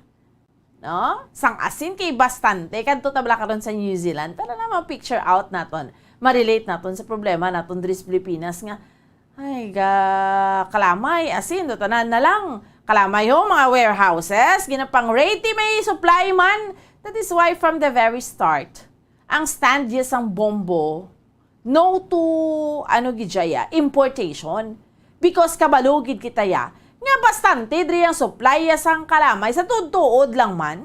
No? Sang asin kay bastante. Kadto ta bala karon sa New Zealand. Tara na, ma-picture out naton. Ma-relate naton sa problema naton diri sa Pilipinas nga, ay, ga, kalamay, asin, do tanan na lang. Kalamay ho, mga warehouses, ginapang-rate ti may supply man. That is why from the very start, ang stand niya sang bombo, no to, ano gid siya, importation. Because kabalo gid kita ya, nga bastante diri ang supply ya sang kalamay sa tuod-tuod lang man.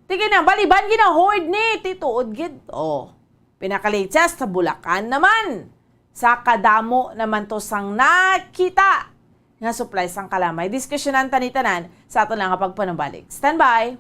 Ti gani, baliban gina-hoard ni, ti tuod gid. Oh, pinaka-latest sa Bulacan naman. Sa kadamo naman to sang nakita nga supply sang kalamay. Diskusyonan ta ni tanan sa aton lang nga pagpanumbalik. Standby!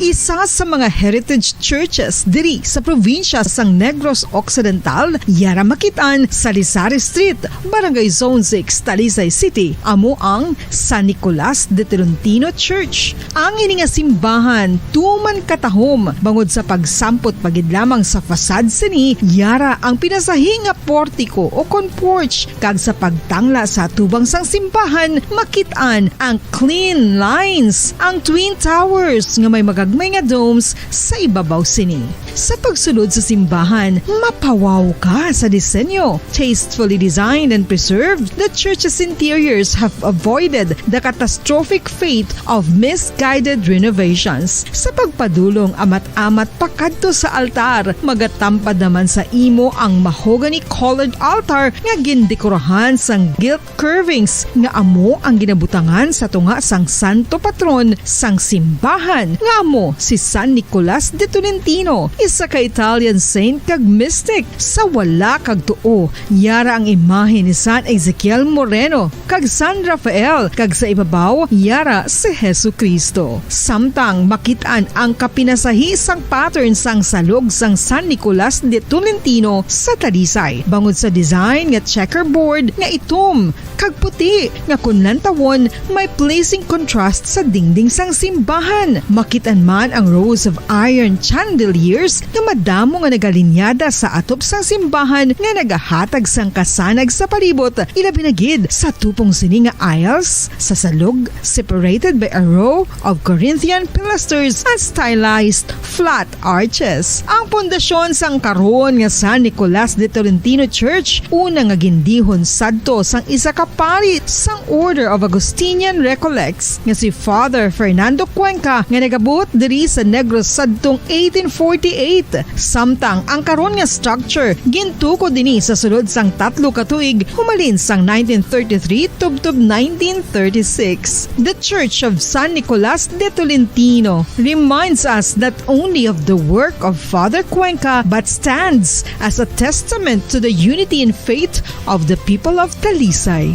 Isa sa mga heritage churches diri sa probinsya sang Negros Occidental, yara makit-an sa Lisari Street, Barangay Zone six, Talisay City, amo ang San Nicolas de Tolentino Church. Ang ini nga simbahan tuman katahom bangod sa pagsampot pa gid lamang sa facade sini, yara ang pinasahi nga portiko o kon porch, kag sa pagtangla sa atubang sang simbahan, makit-an ang clean lines, ang twin towers nga may magagmay nga domes sa ibabaw sini. Sa pagsulod sa simbahan, mapawaw ka sa disenyo. Tastefully designed and preserved, the church's interiors have avoided the catastrophic fate of misguided renovations. Sa pagpadulong amat-amat pakadto sa altar, magatampad naman sa imo ang mahogany-colored altar nga gindekorahan sang gilt curvings nga amo ang ginabutangan sa tunga sang santo patron sang simbahan, nga amo si San Nicolas de Tolentino, isa ka Italian saint kag mystic. Sa wala kag tuo, yara ang imahe ni San Ezekiel Moreno kag San Rafael, kag sa ibabaw, yara si Jesu-Cristo. Samtang makit-an ang kapinasahi sang pattern sang salog sang San Nicolas de Tolentino sa Talisay, bangod sa design nga checkerboard nga itom kag puti nga kon lantawon may pleasing contrast sa dingding sang simbahan. Makit-an man ang rows of iron chandeliers nga madamo nga nagalinyada sa atop sang simbahan nga nagahatag sang kasanag sa palibot, ilabi na gid sa tupong sini nga aisles sa salog, separated by a row of Corinthian pilasters and stylized flat arches. Ang pundasyon sang karon nga San Nicolas de Tolentino Church, una nga gindihon sadto sang isa ka pari sang Order of Augustinian Recollects nga si Father Fernando Cuenca, nga nagabot diri sa Negros sadtong eighteen forty-eight. Samtang ang karon nga structure gintukod ini sa sulod sang tatlo ka tuig, humalin sang nineteen thirty-three tubtob nineteen thirty-six. The Church of San Nicolas de Tolentino reminds us not only of the work of Father Cuenca, but stands as a testament to the unity in faith of the people of Talisay.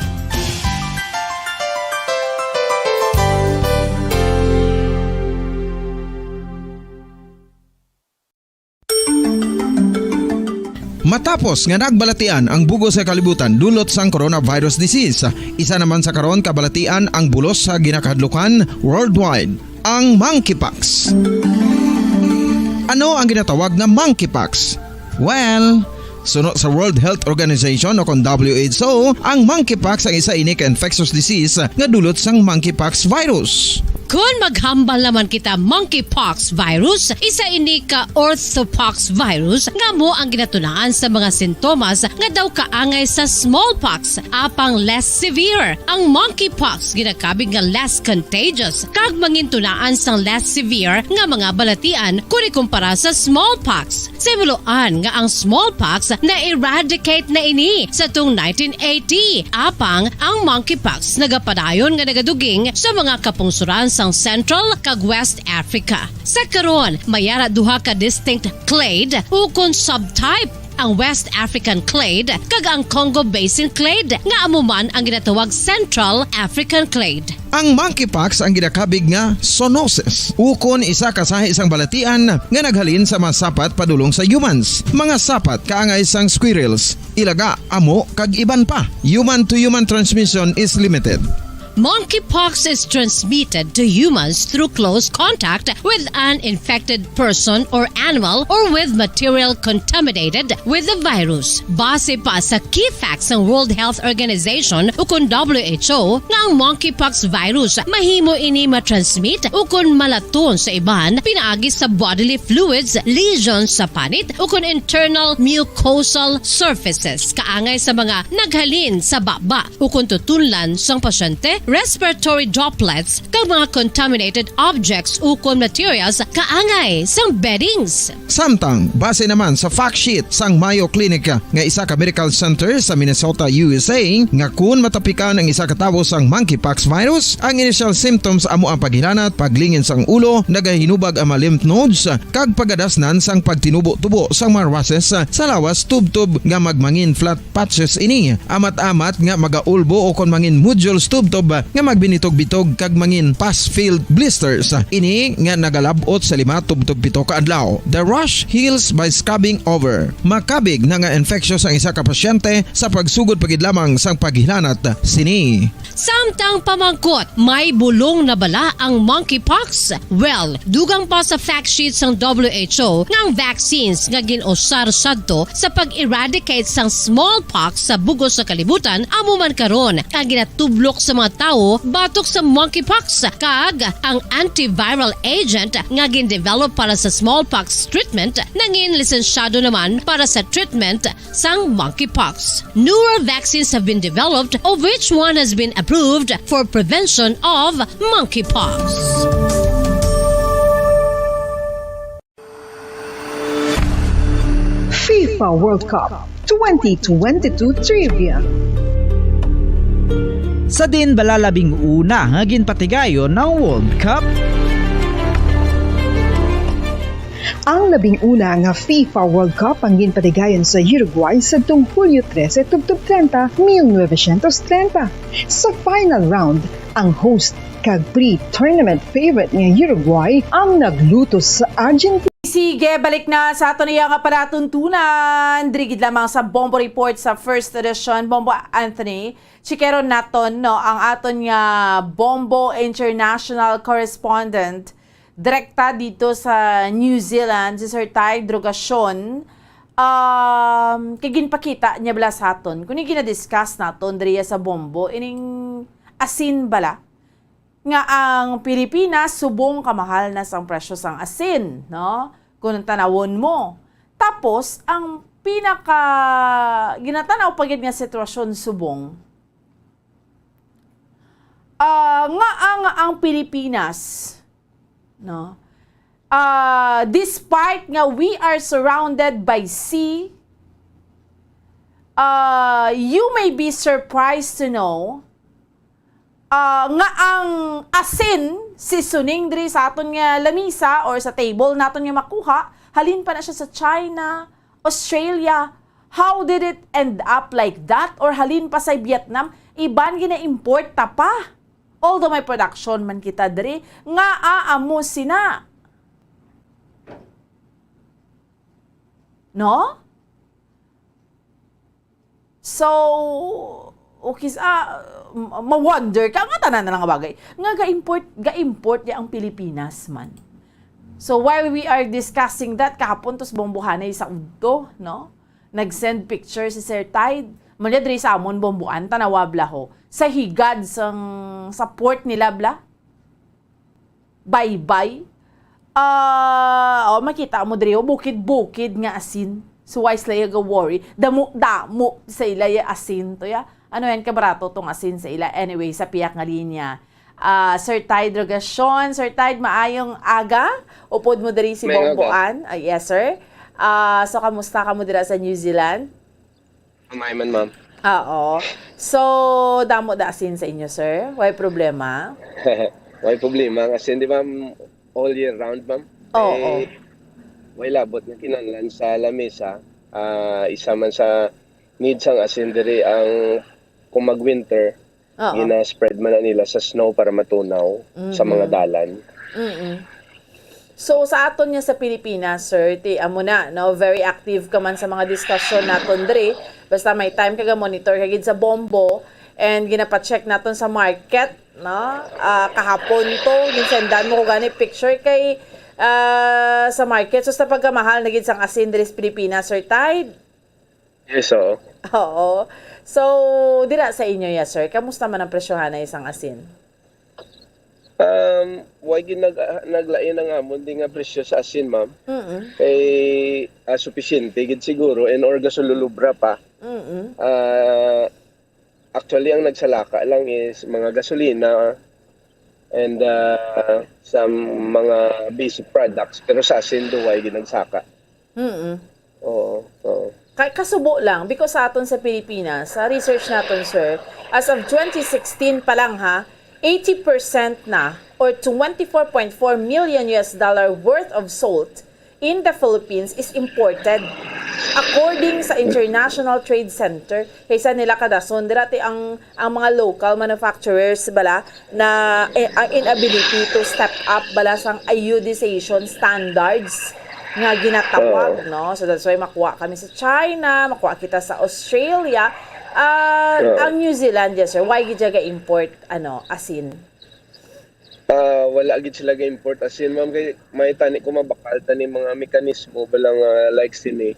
Matapos nga nagbalatian ang bug-os nga kalibutan dulot sang coronavirus disease, isa naman sa karon kabalatian ang bulos sa ginakahadlukan worldwide, ang monkeypox. Ano ang ginatawag nga monkeypox? Well, suno sa World Health Organization o kon W H O, ang monkeypox ang isa ini ka infectious disease nga dulot sang monkeypox virus. Kon maghambal naman kita monkeypox virus, isa ini ka orthopox virus nga amo ang ginatunaan sa mga sintomas nga daw kaangay sa smallpox, apang less severe. Ang monkeypox ginakabig nga less contagious kag mangintunaan sang less severe nga mga balatian kon ikumpara sa smallpox. Sa himuloan nga ang smallpox na-eradicate na ini sa tung nineteen eighty, apang ang monkeypox nagapadayon nga nagaduging sa mga kapungsoran sang Central kag West Africa. Sa karon, may ara duha ka distinct clade ukon subtype, ang West African clade kag ang Congo Basin clade, nga amo man ang ginatawag Central African clade. Ang monkeypox ang ginakabig nga zoonosis, ukon isa ka sahi sang balatian nga naghalin sa mga sapat padulong sa humans. Mga sapat kaangay sang squirrels, ilaga, amo, kag iban pa. Human to human transmission is limited. Monkeypox is transmitted to humans through close contact with an infected person or animal or with material contaminated with the virus. Base pa sa key facts sang World Health Organization ukon W H O nga ang monkeypox virus mahimo ini matransmit ukon malaton sa iban pinaagi sa bodily fluids, lesions sa panit ukon internal mucosal surfaces kaangay sa mga naghalin sa baba ukon tutunlan sang pasyente, respiratory droplets, kag mga contaminated objects ukon materials kaangay sang beddings. Samtang, base naman sa fact sheet sang Mayo Clinic nga isa ka medical center sa Minnesota, U S A, nga kun matapikan ang isa ka tawo sang monkeypox virus, ang initial symptoms amo ang paghilanat, paglingin sang ulo, nagahinubag ang mga lymph nodes, kag pagadasnan sang pagtinubo-tubo sang mga rushes sa lawas tubtob nga magmangin flat patches ini, amat-amat nga magaulbo o kon mangin nodules tubtob nga magbinitog-bitog kag mangin pus-filled blisters. Ini nga nagalab-ot sa lima tubtob pito ka adlaw. The rash heals by scrubbing over. Makabig na nga infectious ang isa ka pasyente sa pagsugod pa gid lamang sang paghilanat sini. Samtang pamangkot, may bulong na bala ang monkeypox? Well, dugang pa sa fact sheet sang W H O nga ang vaccines nga gin-usar sadto sa pag-eradicate sang smallpox sa bug-os nga kalibutan amo man karon ang ginatublok sa mga tawo batok sa monkeypox, kag ang antiviral agent nga gin-develop para sa smallpox treatment nangin lisensyado naman para sa treatment sang monkeypox. Newer vaccines have been developed, of which one has been approved for prevention of monkeypox. FIFA World Cup twenty twenty-two Trivia. Sa diin bala labing una nga ginpatigayon ang World Cup? Ang labing una nga FIFA World Cup ang ginpatigayon sa Uruguay sadtong Hulyo trese tubtob treinta, mil novecientos treinta. Sa final round, ang host kag pre-tournament favorite nga Uruguay ang naglutos sa Argentina. Sige, balik na sa aton iya nga palatuntunan. Diri gid lamang sa Bombo Report sa First Edition. Bombo Anthony, chikeron naton, no, ang aton nga Bombo International Correspondent direkta dito sa New Zealand, si Sir Ty Drogacion. Um, kay ginpakita niya bala sa aton, kung yung ginadiscuss naton diriya sa Bombo, ining asin bala, nga ang Pilipinas subong kamahal na sang presyo sang asin, no? Kung tanawon mo. Tapos, ang pinaka ginatanaw pa gid nga sitwasyon subong, ah, nga ang, ang Pilipinas, no? Ah, despite nga we are surrounded by sea, ah, you may be surprised to know, ah, nga ang asin, seasoning diri sa aton nga lamisa or sa table naton nga makuha, halin pa na siya sa China, Australia. How did it end up like that? Or halin pa sa Vietnam, iban gina-import ta pa. Although may production man kita diri, nga amo sina. No? So, okay, ah, ma-wonder ka nga tanan na lang nga bagay. Nga ga-import, ga-import niya ang Pilipinas man. So, while we are discussing that, kahapon tos bombohanay sa udto, no? Nag-send picture si Sir Tide. Muna diri sa amon bomboan, tanawa blaho. Sa higad sang, sa port nila bla. Baybay. Ah, oh, makita mo diri, oh, bukid-bukid nga asin. So, why sila ga-worry? Damo-damo sa ila ya asin to, ya. Ano yan, kabarato tong asin sa ila. Anyway, sa piyak nga linya. Ah, Sir Tide Rogacion. Sir Tide, maayong aga. Upod mo diri si Maayong aga. Bomboan. Ah, yes, sir. Ah, so, kamusta ka mo dira sa New Zealand? Amay man, ma'am. Oo. So, damo da asin sa inyo, sir? Way problema? Way problema. Ang asin, di ba, all year round, ma'am? Oo. Eh, way labot nga kinahanglan sa lamesa. Ah, isa man sa needs sang asin diri ang kung mag-winter, Oo. gina-spread man na nila sa snow para matunaw sa mga Mhm. dalan. Mm-mm. So, sa aton nga sa Pilipinas, sir, ti, amo na, no? Very active ka man sa mga diskusyon naton diri. Basta may time ka ga-monitor ka gid sa Bombo and ginapacheck naton sa market, no? Ah, kahapon to, ginsendan mo ko gani picture kay, ah, sa market. So, sa pagkamahal na gid sang asin diri sa Pilipinas, Sir Tide? Yes, oo. Oo. So, dira sa inyo, yes, sir. Kamusta man ang presyohan na isang asin? Um, why gid nag-, naglain ang amon di nga presyo sa asin, ma'am? Mm-mm. Kay, ah, supisyente gid siguro and or gasululubra pa. Mm-mm. Ah, actually, ang nagsalaka lang is mga gasolina and, ah, some mga basic products. Pero sa asin, duway gid nagsaka. Mm-mm. Oo, oo. Ka-, kasubo lang, because sa aton sa Pilipinas, sa research naton, sir, as of twenty sixteen pa lang, ha, eighty percent na or twenty-four point four million U S dollar worth of salt in the Philippines is imported. According sa International Trade Center, kaysa nila kadason, dira ti ang, ang mga local manufacturers bala na, eh, ang inability to step up bala sang iodization standards nga ginatawag, Oo. no? So that's why makuha kami sa China, makuha kita sa Australia. Ah, Oo. Ang New Zealand, yes, sir. Why gid siya ga-import, ano, asin? Ah, wala gid sila ga-import asin, ma'am, kay may tani ko mabakal tani mga mekanismo bala nga like sini.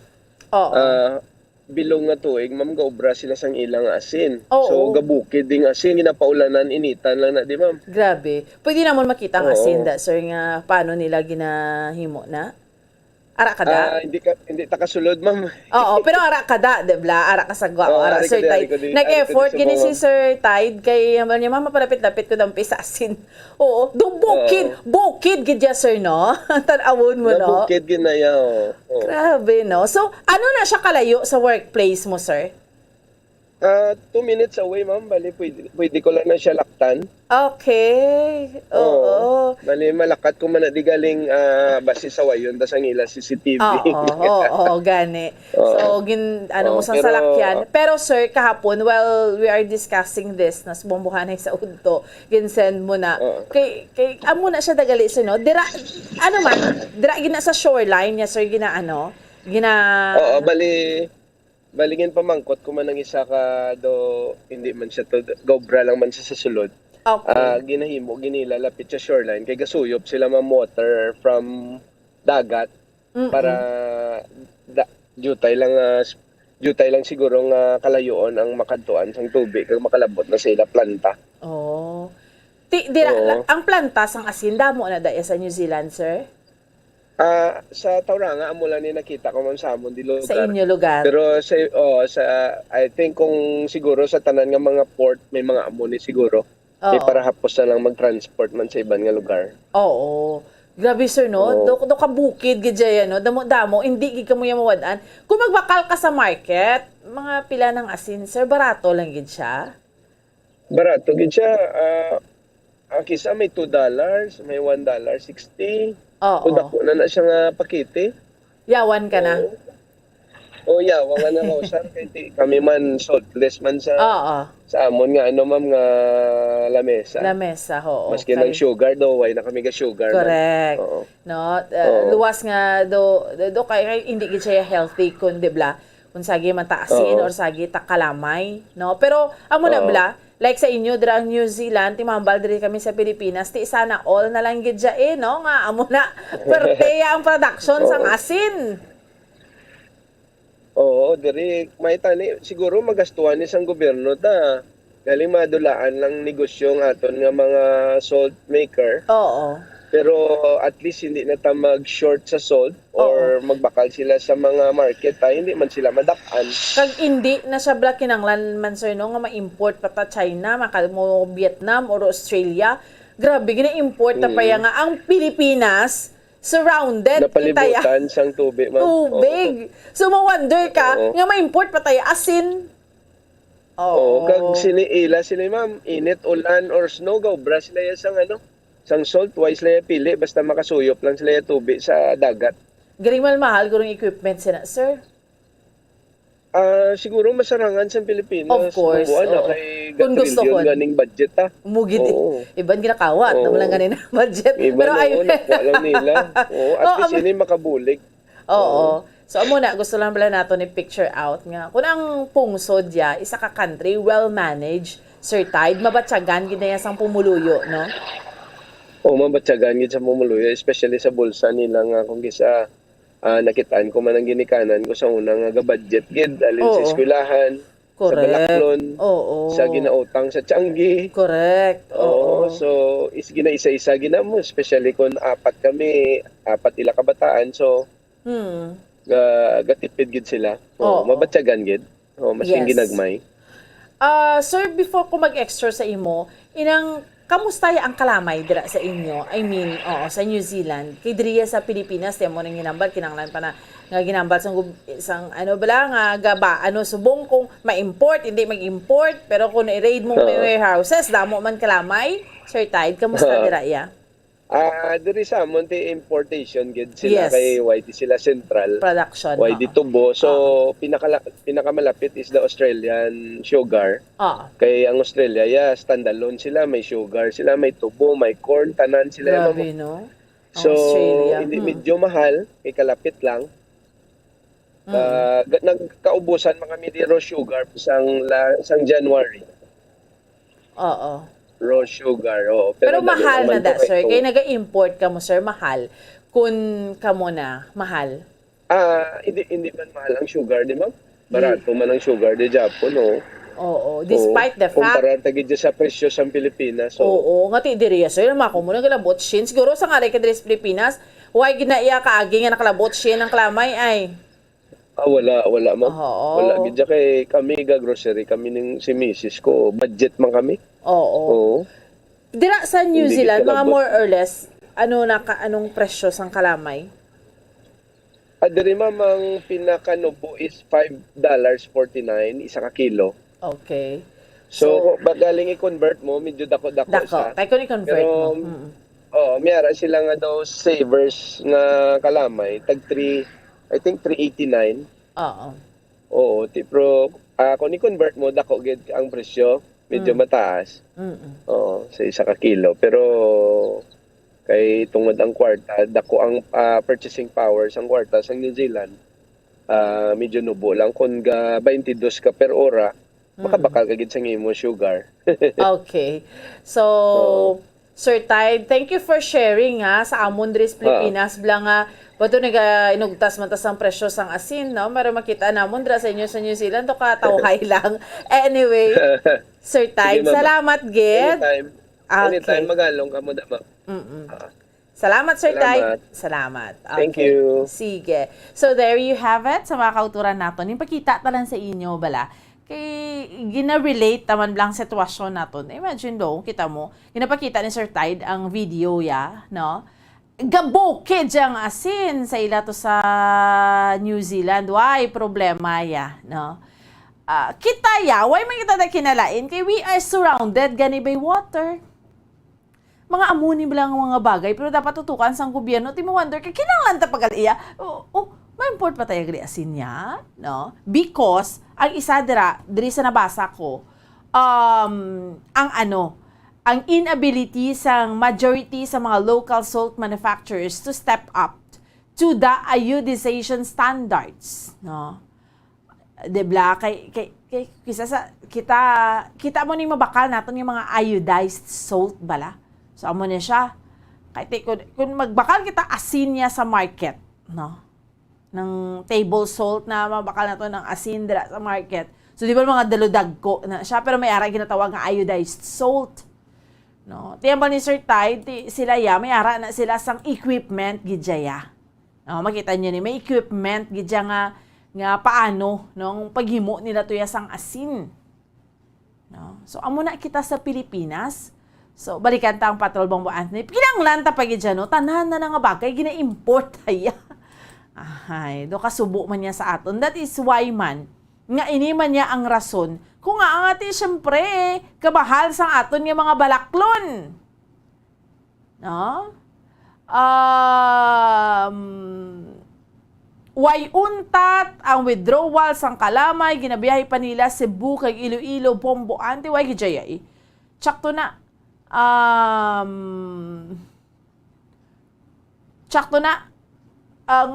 Oo. Ah, bilog nga tuig, ma'am, gaobra sila sang ila nga asin. Oo. So, gabukid ding asin, ginapaulanan, initan lang na, di, ma'am? Grabe. Pwede namon makita ang Oo. asin, da, sir, nga paano nila ginahimo na? Ara ka da? Ah, hindi ka, hindi ta kasulod, ma'am. Oo, pero ara ka da, di ba? Ara ka sa gwa, Oo, ara, ari ka Sir di, ari Tide. ko di, ari ko di Nag-effort sa gini si mga Sir Tide kay, ano niya, "Mama, palapit-lapit ko dampi sa asin." Oo, do bukid, Oo. bukid gid ya, sir, no? Tan-awon mo, no? Nabukid gid na ya, oo. Oo. Grabe, no? So, ano na siya kalayo sa workplace mo, sir? Ah, two minutes away, ma'am. Bali, pwede, pwede ko lang na siya laktan. Okay. Oo. Oo. Bali, malakat ko man na di galing, ah, base sa wayon, tas ang ila C C T V. Oo, oo, oo, gani. Oo. So, gin-, ano mo Oo, sa pero salakyan. Pero, sir, kahapon, while we are discussing this, nas bumbuhanay sa udto, gin-send mo na. Oo. Kay, kay, amo na siya dagali, sir, no? Dira, ano man, dira gina sa shoreline niya, sir, gina, ano, gina Oo, bali, bali, ginpamangkot ko man ang isa ka do, hindi man siya to, gobra lang man siya sa sulod. Okay. Ah, ginahimo, ginila, lapit sa shoreline, kay gasuyop sila, ma'am, water from dagat Mm-mm. para da-, jutay lang, ah, s-, jutay lang siguro nga kalayoon ang makadtuan sang tubig kag makalabot na sa ila planta. Oh. Ti-, dira, Oo. la-, ang planta sang asin, damo na daya sa New Zealand, sir? Ah, sa Tauranga, amo lang ni nakita ko, ma'am, sa amon di lugar. Sa inyo lugar. Pero sa, oh, sa, I think kung siguro sa tanan nga mga port, may mga amo ni siguro. May Oo. parahapos na lang mag-transport man sa iban nga lugar. Oo. Grabe, sir, no? Oo. Do, do ka bukid gid dyan, no? Damo-damo, hindi gid kamo yan mawad-an. Kung magbakal ka sa market, mga pila ng asin, sir, barato lang gid siya? Barato gid siya. Ah, ang kisa may two dollars, may one dollar sixty. Oo. Kung dako na na siya nga pakete. Yawan ka na. Oo. Oh, yawan nga na, sir. Kay ti-, kami man, saltless man sa, Oo. sa amon nga, ano, ma'am, nga lamesa. Lamesa, oo. Maski Kay nang sugar, do, why na kami ga sugar, ma'am? Correct. Oo. No? Uh, Oo. Luwas nga, do, do, do, kay, kay hindi gid siya healthy kun, di bla? Kung sagi man ta asin Oo. or sagi ta kalamay, no? Pero, amo na Oo. bla, like sa inyo, dira ang New Zealand, timambal diri kami sa Pilipinas, ti sana all na lang gid siya eh, no? Nga, amo na, pwerte ang production sang Oo. asin. Oo, diri, may tani, siguro magastuhan ni sang gobyerno ta. Galing madulaan lang negosyo ang aton nga mga salt maker. Oo. Pero at least hindi na ta mag-short sa salt or Oo. magbakal sila sa mga market, ha, hindi man sila madak-an. Kag hindi na siya bala kinanglan man, sir, no, nga ma-import pa ta China, maka-, mo Vietnam or Australia. Grabe, gina-import ta pa Mm. ya nga ang Pilipinas, surrounded kita ya. Napalibutan sang tubig, ma'am. Tubig. Oo. So, ma-wonder ka Oo. nga ma-import pa ta ya asin. Oo, Oo. kag sini ila sini, ma'am, init, ulan, or snow, gaobra sila ya sang, ano, sang salt, why sila ya pili, basta makasuyop lang sila ya tubig sa dagat. Galing mahal-mahal gurong equipment sina, sir. Ah, siguro masarangan sa Pilipinas, Of course, bubuan na oo. kay Kung gusto gatrilyon ko. ganing budget, ha. Mugid, Oo. iban ginakawat, Oo. naman lang ganin budget. Iban Pero na, ay, oo, nakuha lang nila. Oo, at Oo, least am- ini makabulig. Oo. Oo. So, amo na, gusto lang bala nato ni picture out nga kung ang pungsod ya, isa ka country, well managed, Sir Tide, mabatyagan gid na ya sang pumuluyo, no? O, mabatyagan gid sa pumuluyo, especially sa bulsa nila nga kung kisa, ah, nakitaan ko man ang ginikanan ko sa una nga ga-budget gid, alin sa Oo. eskwelahan, sa Correct. balaklon, Oo. sa ginautang sa tianggi. Correct. Oo, Oo. so, is ginaisa-isa gid namo, especially kung apat kami, apat ila kabataan, so, Hmm. ga-, gatipid gid sila. Oo, Oo. mabatyagan gid. Oo, mas Yes. ginagmay. Ah, sir, before ko mag-extra sa imo, inang, kamusta ya ang kalamay dira sa inyo? I mean, oo, sa New Zealand. Kay diri ya sa Pilipinas, di mo nang ginambal, kinanglan pa na nga ginambal sang gub-, sang ano bala, nga gaba, ano, subong kung ma-import, hindi mag-import, pero kung i-raid mo may Oo. warehouses, damo man kalamay. Sir Tide, kamusta Oo. dira ya? Ah, diri sa amon ti importation gid sila. Yes. Kay Y D sila Central. Production, Y D oo. Tubo. So, Oo. pinakala-, pinakamalapit is the Australian sugar. Ah. Kay ang Australia, yeah, standalone sila, may sugar sila, may tubo, may corn, tanan sila, Grabe, ma'am. No? Ang So, Australia, hindi, hmm. medyo mahal, kay kalapit lang. Mm. Ah, ga-, nagkaubusan man kami ni raw sugar sang la-, sang January. Oo. Raw sugar, oo. Pero Pero dali mahal lang man na da, to kay sir. to. Kay naga-import kamo, sir, mahal. Kun kamo na, mahal. Ah, hindi, hindi man mahal ang sugar, di ba? Barato Di- man ang sugar, di Japon, no? Oo. Oo. Despite the fact Kumpara ta gid sa presyo sa Pilipinas, so Oo, nga ti diri, sir, mako mo nagalabot shin. Siguro sa ngaray ka diri sa Pilipinas, why gid na iya kaagi nga nakalabot shin ang kalamay ay? Ah, wala, wala, ma'am. Oo. Wala gid siya kay kami ga grocery, kami ning si misis ko, budget man kami. Oo. Oo. Dira sa New Hindi Zealand, gid mga kalabot. more or less, ano na ka, anong presyo sang kalamay? Ah, diri, ma'am, ang pinakanubo is five dollars forty-nine, isa ka kilo. Okay. So, So, pag galing i-convert mo, medyo dako-dako Dako. siya. Kay kung i-convert Pero, mo, mm. oo, may ara sila nga daw savers nga kalamay, tag three, I think three eighty-nine. Oo. Oo, ti-, pero, ah, kung i-convert mo, dako gid ang presyo, medyo Mm. mataas. Mm-mm. Oo, sa isa ka kilo. Pero, kay tungod ang kwarta, dako ang, ah, purchasing power sang kwarta sa New Zealand, ah, medyo nubo lang. Kung ga twenty-two ka per ora, Mm. makabakal ka gid sa imo sugar. Okay. So, Oo. Sir Tide, thank you for sharing, ha, sa amon diri sa Oo. Pilipinas, bala nga, bato naga-inugtas man ta sang presyo sang asin, no? Pero makita namon dira sa inyo sa New Zealand, to katawhay lang. Anyway, Sir Sige, Tide, ma'am. salamat gid. Anytime. Okay. Anytime, magalong ka mo, da, ma'am. Mm-mm. Ah. Salamat, Sir Salamat. Tide. Salamat. Thank Okay. you. Sige. So, there you have it, sa mga kauturan naton. Yung pakita ta lang sa inyo, bala. Kay, gina-relate naman lang sitwasyon naton. Imagine do, kita mo, ginapakita ni Sir Tide ang video ya, no? Gabukid siya ang asin sa ila to sa New Zealand. Why? Problema ya, no? Ah, kita ya, why man kita na kinalain? Kay we are surrounded gani by water. Mga amo ni bala nga mga bagay, pero dapat tutukan sang gobyerno. Ti mo-wonder ka, kinahanglan ta pag-aliya? O, o, ma-import pa tayo gali asin niya, no? Because, ang isa dira, diri sa nabasa ko, um, ang ano, ang inability sang majority sa mga local salt manufacturers to step up to the iodization standards, no? Di bala? Kay, kay, kay, kisa sa, kita, kita mo ni mabakal naton yung mga iodized salt bala. So, amo na siya. Kay, ti-, kung, kung magbakal kita asin niya sa market, no? Ng table salt na mabakal naton ng asin dira sa market. So, di ba mga daludagko na siya, pero may ara ginatawag nga iodized salt. No? Ti hambal ni Sir Tide, ti, sila ya, may ara na sila sang equipment, gid siya ya. Oh, makita niyo ni, may equipment gid siya nga, nga paano, no, ang paghimo nila to ya sang asin. No? So, amo na kita sa Pilipinas. So, balikan ta ang Patrol Bombo Anthony. Kinahanglan ta pa gid siya, no? Tanan na nga bagay, gina-import ta ya. Ahay, do kasubo man niya sa aton. That is why man, nga ini man niya ang rason. Kung nga, nga ti, siyempre, kabahal sang aton nga mga balaklon. No? Um, way untat ang withdrawal sang kalamay, ginabiyahe pa nila Cebu kag Iloilo, Bombo Anthony, way gid siya, eh. Tsakto na. Um, tsakto na. Ang,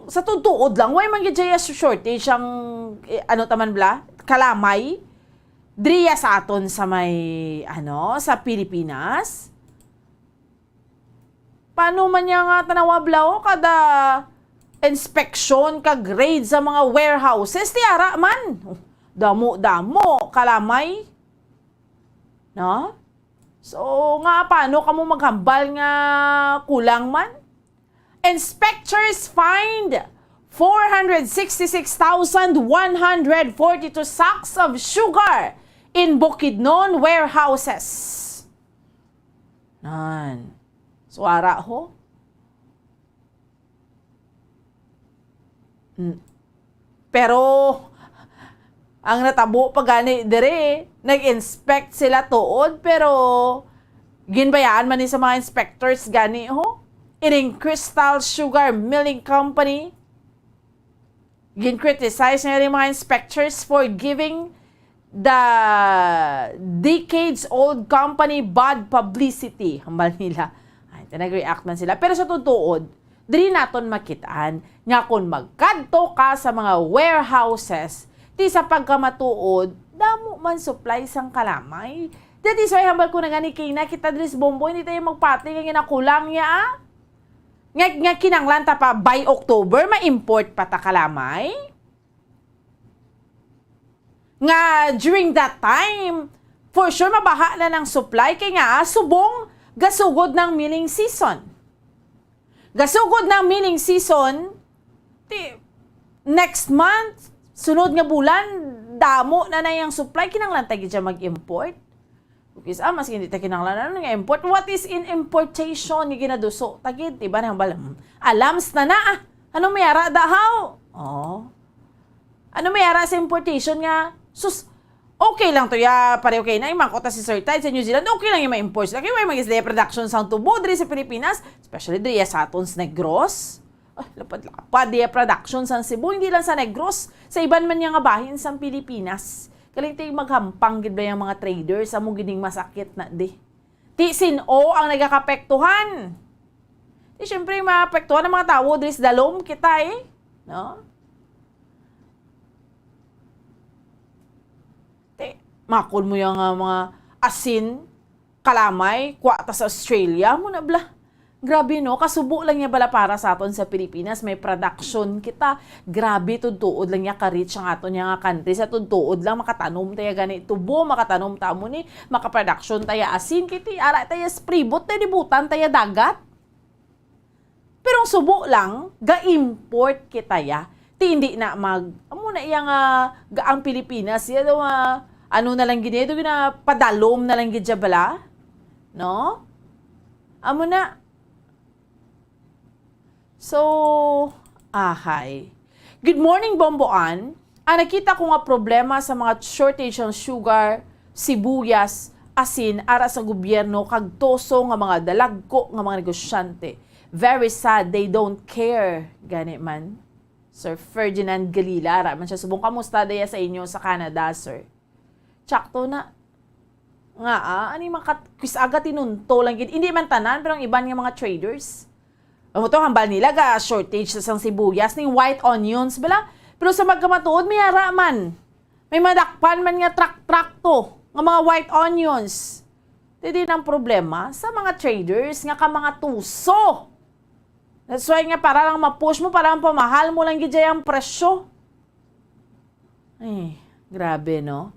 sa tuod-tuod lang, way man gid siya shortage ang, eh, ano ta man bala, kalamay diri sa aton sa may, ano, sa Pilipinas? Paano man niya nga tanawa, bala, o, kada inspeksyon kag raid sa mga warehouses, ti ara man. Damo-damo, kalamay. No? So, nga, paano kamo maghambal nga kulang man? Inspectors find four hundred sixty-six thousand one hundred forty-two sacks of sugar in Bukidnon warehouses. Nan. So, ara ho. Mm. Pero, ang natabo pa gani diri, nag-inspect sila tuod, pero Ginbayaan man ni sa mga inspectors gani, ho? Ining Crystal Sugar Milling Company, gin-criticize niya rin mga inspectors for giving the decades-old company bad publicity. Hambal nila. Ay, nag-react man sila. Pero sa tutuod, diri naton makitaan nga kung magkadto ka sa mga warehouses, ti sa pagkamatuod, damo man supply sang kalamay. That is why hambal ko na gani kay nakita diri sa Bombo, hindi tayo magpati nga ginakulang niya, ah. Nga, nga kinanglan ta pa by October, ma-import pa ta kalamay. Nga during that time, for sure, mabaha na ng supply kay nga, ah, subong gasugod ng milling season. Gasugod ng milling season, ti, next month, sunod nga bulan, damo na na yung supply, kinanglan ta gid siya mag-import. Which is, ah, mas hindi ta kinanglan nga import. What is in importation nga ginaduso ta gid, di ba? Nang bal-, alams na na, ah. Ano may ara dahaw? Oh. Ano may ara sa importation nga, sus, okay lang to ya, pareho kay na, imangkot ta si Sir Tide sa New Zealand, okay lang yung ma-import sila. Kaya may mag-isda production sa tubo diri sa Pilipinas, especially diri sa aton sa Negros. Ah, lapad-lapad diya production sa Cebu, hindi lang sa Negros, sa iban man niya nga bahin sa Pilipinas. Kaling ti maghampang gid ba yung mga traders, amo gid ning masakit na di. Ti sin-o ang nagakapektuhan. Ti syempre maapektuhan ang mga tawo diri sa dalom kita eh, no? Ti, makon mo yung, ah, mga asin, kalamay, kuha ta sa Australia, mo na bla. Grabe, no? Kasubo lang niya bala para sa aton sa Pilipinas, may production kita. Grabe, tudtuod lang niya ka-rich ang aton niya nga country. Sa tudtuod lang, makatanom tayo gani tubo, makatanom ta mo ni, makaproduction tayo asin, kiti, ara tayo spribot, tayo dibutan tayo dagat. Pero ang subo lang, ga-import kita ya. Ti hindi na mag, amo na iya nga, ga-, ang Pilipinas, ya daw nga, ano na lang gid, daw na padalom na lang gid siya bala. No? Amo na. So, ahay. Good morning, Bomboan. Ang nakita ko nga problema sa mga shortage ng sugar, sibuyas, asin, ara sa gobyerno, kag toso nga mga dalagko nga mga negosyante. Very sad, they don't care. Gani man. Sir Ferdinand Galila, ara man siya subong, kamusta daya sa inyo sa Canada, sir? Tsakto na. Nga, ah, ani makat-, kis aga tinunto lang gid. Hindi man tanan, pero ang iban nga mga traders. Amo to, hambal nila ga shortage sa sang sibuyas, ning white onions, bala. Pero sa magkamatuod, may ara man. May madakpan man nga truck-truck to, nga mga white onions. Didi nang problema sa mga traders nga ka mga tuso. That's why nga para lang ma-push mo, para lang pamahal mo lang gid ang presyo. Ay, grabe, no?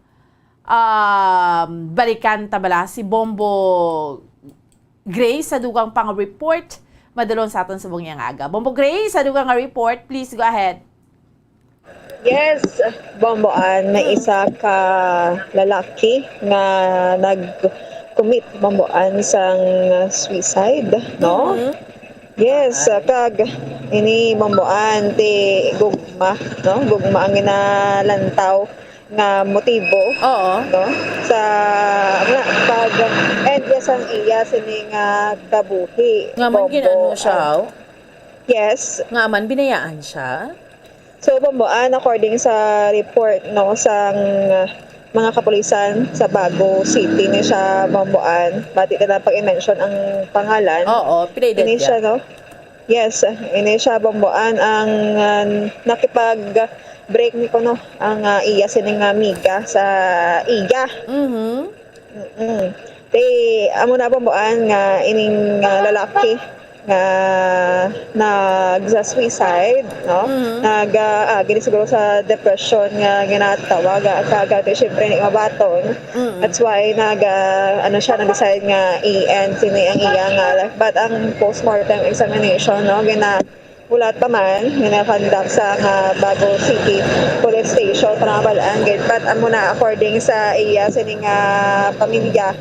Um, balikan ta bala si Bombo Gray sa dugang pang report. Madulong sa aton subong niya nga aga. Bombo Gray, sa dugang nga report, please go ahead. Yes, Bomboan, may isa ka lalaki nga nag-commit, Bomboan, sang suicide, no? Mhm. Yes, ah, kag ini, Bomboan, ti gugma, no? Gugma ang ginalantaw nga motibo, Oo. no? Sa, wala, pag-end niya sang iya sini nga kabuhi, Nga man Bombo, ginano siya, ah, oh? Yes. Nga man binayaan siya? So, Bomboan, according sa report, no, sang, ah, mga kapulisan sa Bago City ni siya, Bomboan, bati ka na pag-i-mention ang pangalan. Oo, pila edad Ini niya? siya, no? Yes, ini siya, Bomboan, ang, ah, nakipag-break ni kuno ang, ah, iya sining amiga sa iya. Mhm. Mm. Ti, amo na, Bomboan, nga ining, ah, lalaki nga nagsa-suicide, no? Mhm. Nag, ah, ah, gini siguro sa depression nga ginatawag, ah, kag, ah, syempre, ni mabaton. Mm. That's why nag, ah, ano siya, nag-decide nga i-end sini ang iya nga life. But ang postmortem examination, no, gina-, hulat pa man, gina-conduct sa nga Bago City Police Station para mabalaan gid. But amo na, according sa iya sini nga pamilya,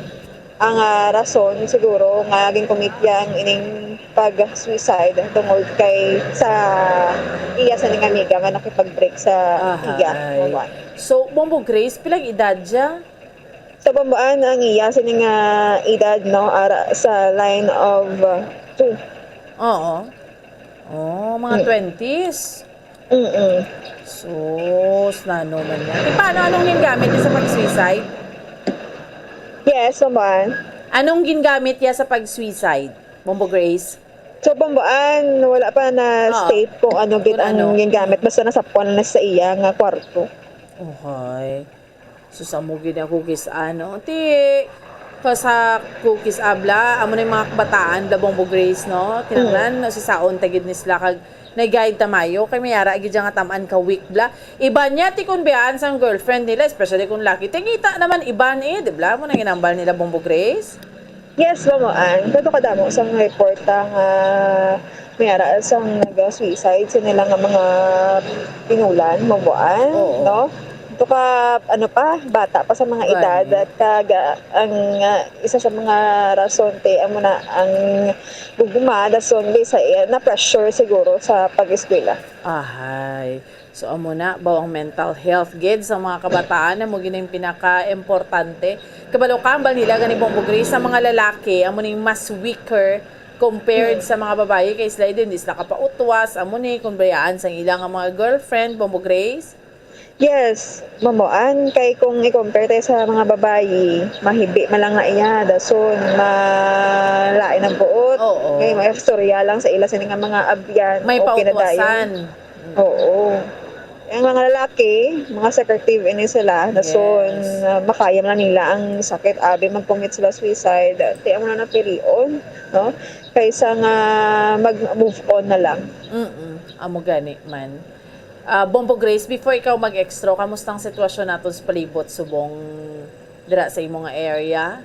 ang, ah, rason siguro nga gin-commit niya ang ining pag-suicide tungod kay sa iya sini nga amiga nga nakipag-break sa Ahay. iya. Bomboan. So, Bombo Grace, pilang edad siya? Sa Bambuan, ang iya sini nga edad, no, ara sa line of, uh, two. Oo. Oh, mga Mm. twenties. Mm-mm. Sus, nano man yan. E, paano, anong gingamit niya sa pag-suicide? Yes, Bambuan. Anong gingamit niya sa pag-suicide, Bombo Grace? So, Bambuan, wala pa na Oo. state kung ano gid Kung ang ano. gingamit. Basta nasapwan na sa iya nga kwarto. Okay. Sus, amo gid ang cookies, ano? Ti, pa sa cookies, abla, amo na yung mga kabataan, bla, Bombo Grace, no? Kinahanglan, Mm. no, sisaon ta gid ni sila kag nag-guide ta mayo, kay may ara gid dyan nga tam-an ka weak, bla. Iban niya, ti kung biyaan sang girlfriend nila, especially kung laki. Tingita naman, iban eh, di bla? Mo nang inambal nila, Bombo Grace? Yes, Mamo Ann. Pero kadamo sang report nga may ara sang nag-suicide sa nila nga mga pinulan, Mamo Ann, Oo. no? Ito ka, ano pa, bata pa sa mga Gani. edad at kag, ah, ang, ah, isa sa mga rason te, amo na ang gugma, rason di sa iya, na pressure siguro sa pag-eskwela. Ahay. So, amo na, baw ang mental health gid sa mga kabataan, amo gid ang pinaka-importante. Kabalo ka, ambal nila gani, Bombo Grace, sa mga lalaki, amo ning mas weaker compared Mm. sa mga babayi, kay sila din, di sila kapautwas, amo ni, kung bayaan sang ila nga mga girlfriend, Bombo Grace. Yes, Mamo Ann, kay kung i-compare tayo sa mga babayi, mahibi man lang na iya, dason, malain ang buot. Oo. Kay may istorya lang sa ila sini nga mga abyan May o kinadayon. pautwasan. Oo. Ang mga lalaki, mga secretive ini sila. Dason, Yes. ah, makaya man nila ang sakit. Abi, mag-commit sila suicide. Ti amo na napilion, no? Kaysa nga mag-move on na lang. Mm-mm. Amo gani man. Ah, Bombo Grace, before ikaw mag-extra, kamusta ang sitwasyon naton sa palibot subong dira sa imo nga area?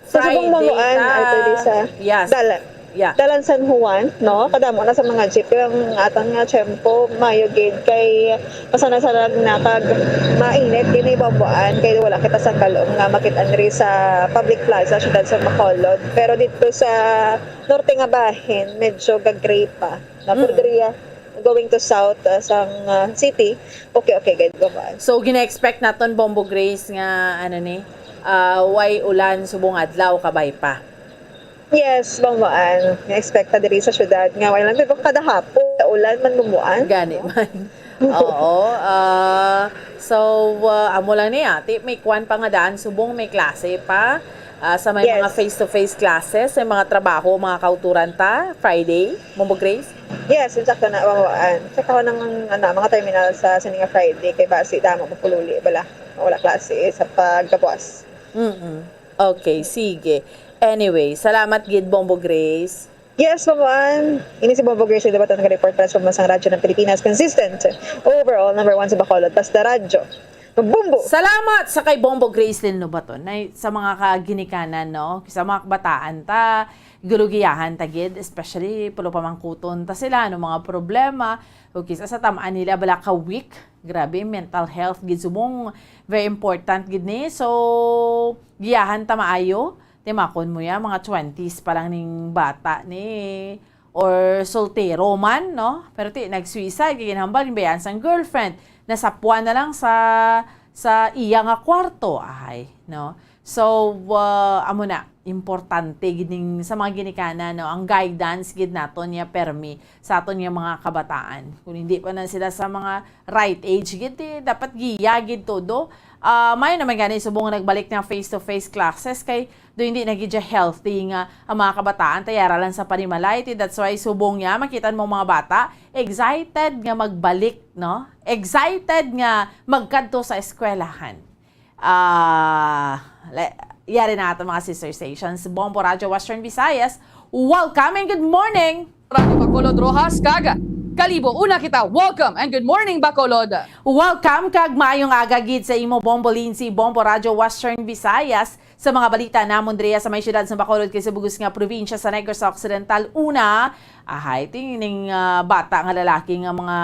Sa subong Friday Mamo Ann, ta. Ay, pwede sa Yes. Dalan. Yeah. Dalan San Juan, no? Mm. Kadamo na sa mga jeep. Pero ang aton nga tiyempo, mayo gid kay pasanag-sanag na kag mainit gid ni Bombo Ann kay wala kita sa kalom nga makit-an diri sa public plaza, siyudad sa Bacolod. Pero dito sa norte nga bahin, medyo gag-gray pa. Na Mm. purgria, going to south, ah, sang, ah, city, okay, okay, gid, Bombo Ann. So, gina-expect naton, Bombo Grace, nga, ano ni, ah, way ulan subong adlaw, kabay pa? Yes, Bombo Ann. Na-expect ta diri sa syudad nga wala lang, pero kada hapon, ulan man, Bombo Ann. Gani man. Oo. Ah, so, ah, amo lang ni, ati, may kwan pa nga daan, subong may klase pa. Ah, sa may Yes. mga face-to-face classes, sa mga trabaho, mga kauturan ta, Friday, Bombo Grace? Yes, insakto na, Bombo Ann. Check ako ng, ano, mga terminal sa sini nga Friday, kay basi damo mapululi, bala. Wala klase sa pagkabuas. Mm-mm. Okay, sige. Anyway, salamat gid, Bombo Grace. Yes, Bombo Ann. Ini si Bombo Grace Lilobaton, nag-report para sa Pambansang Radyo ng Pilipinas. Consistent, overall, number one sa Bacolod. Basta Radyo. Bombo! Salamat sa kay Bombo Grace Lilobaton. Nay, sa mga kaginikanan, no? Sa mga kabataan ta, gulugiyahan ta gid, especially pulo pamangkuton ta sila, ano, mga problema. Okay, sa, sa tamaan nila, bala ka weak. Grabe, mental health gid subong, very important gid ni. So, giyahan ta maayo. Timakon mo ya, mga twenties pa lang ning bata ni, or soltero man, no? Pero ti, nag-suicide, kay ginhambal, ginbayaan sang girlfriend. Nasapuan na lang sa, sa iya nga kwarto. Ay, no? So, uh, amo na, importante gid ning sa mga ginikanan, no? Ang guidance gid naton niya permi sa aton nga mga kabataan. Kung hindi pa na sila sa mga right age gid, eh, dapat giya gid todo. Ah, may naman gani subong nga nagbalik na face-to-face classes kay do hindi na gid siya healthy nga ang mga kabataan tayara lang sa panimalay. Ti that's why subong niya makita mo mga bata excited nga magbalik, no? Excited nga magkadto sa eskwelahan. Ah, le-, yari na ato mga sister stations. Bombo Radyo Western Visayas, welcome and good morning! Radyo Bacolod Roxas kag Kalibo. Una kita, welcome and good morning, Bacolod. Welcome kag maayong aga gid sa imo, Bombo Lindsay, Bombo Radyo Western Visayas. Sa mga balita namon diriya sa may siyudad sa Bacolod kay sa bugos nga probinsya sa Negros Occidental, una, ahay, ti ning, ah, bata nga lalaki nga mga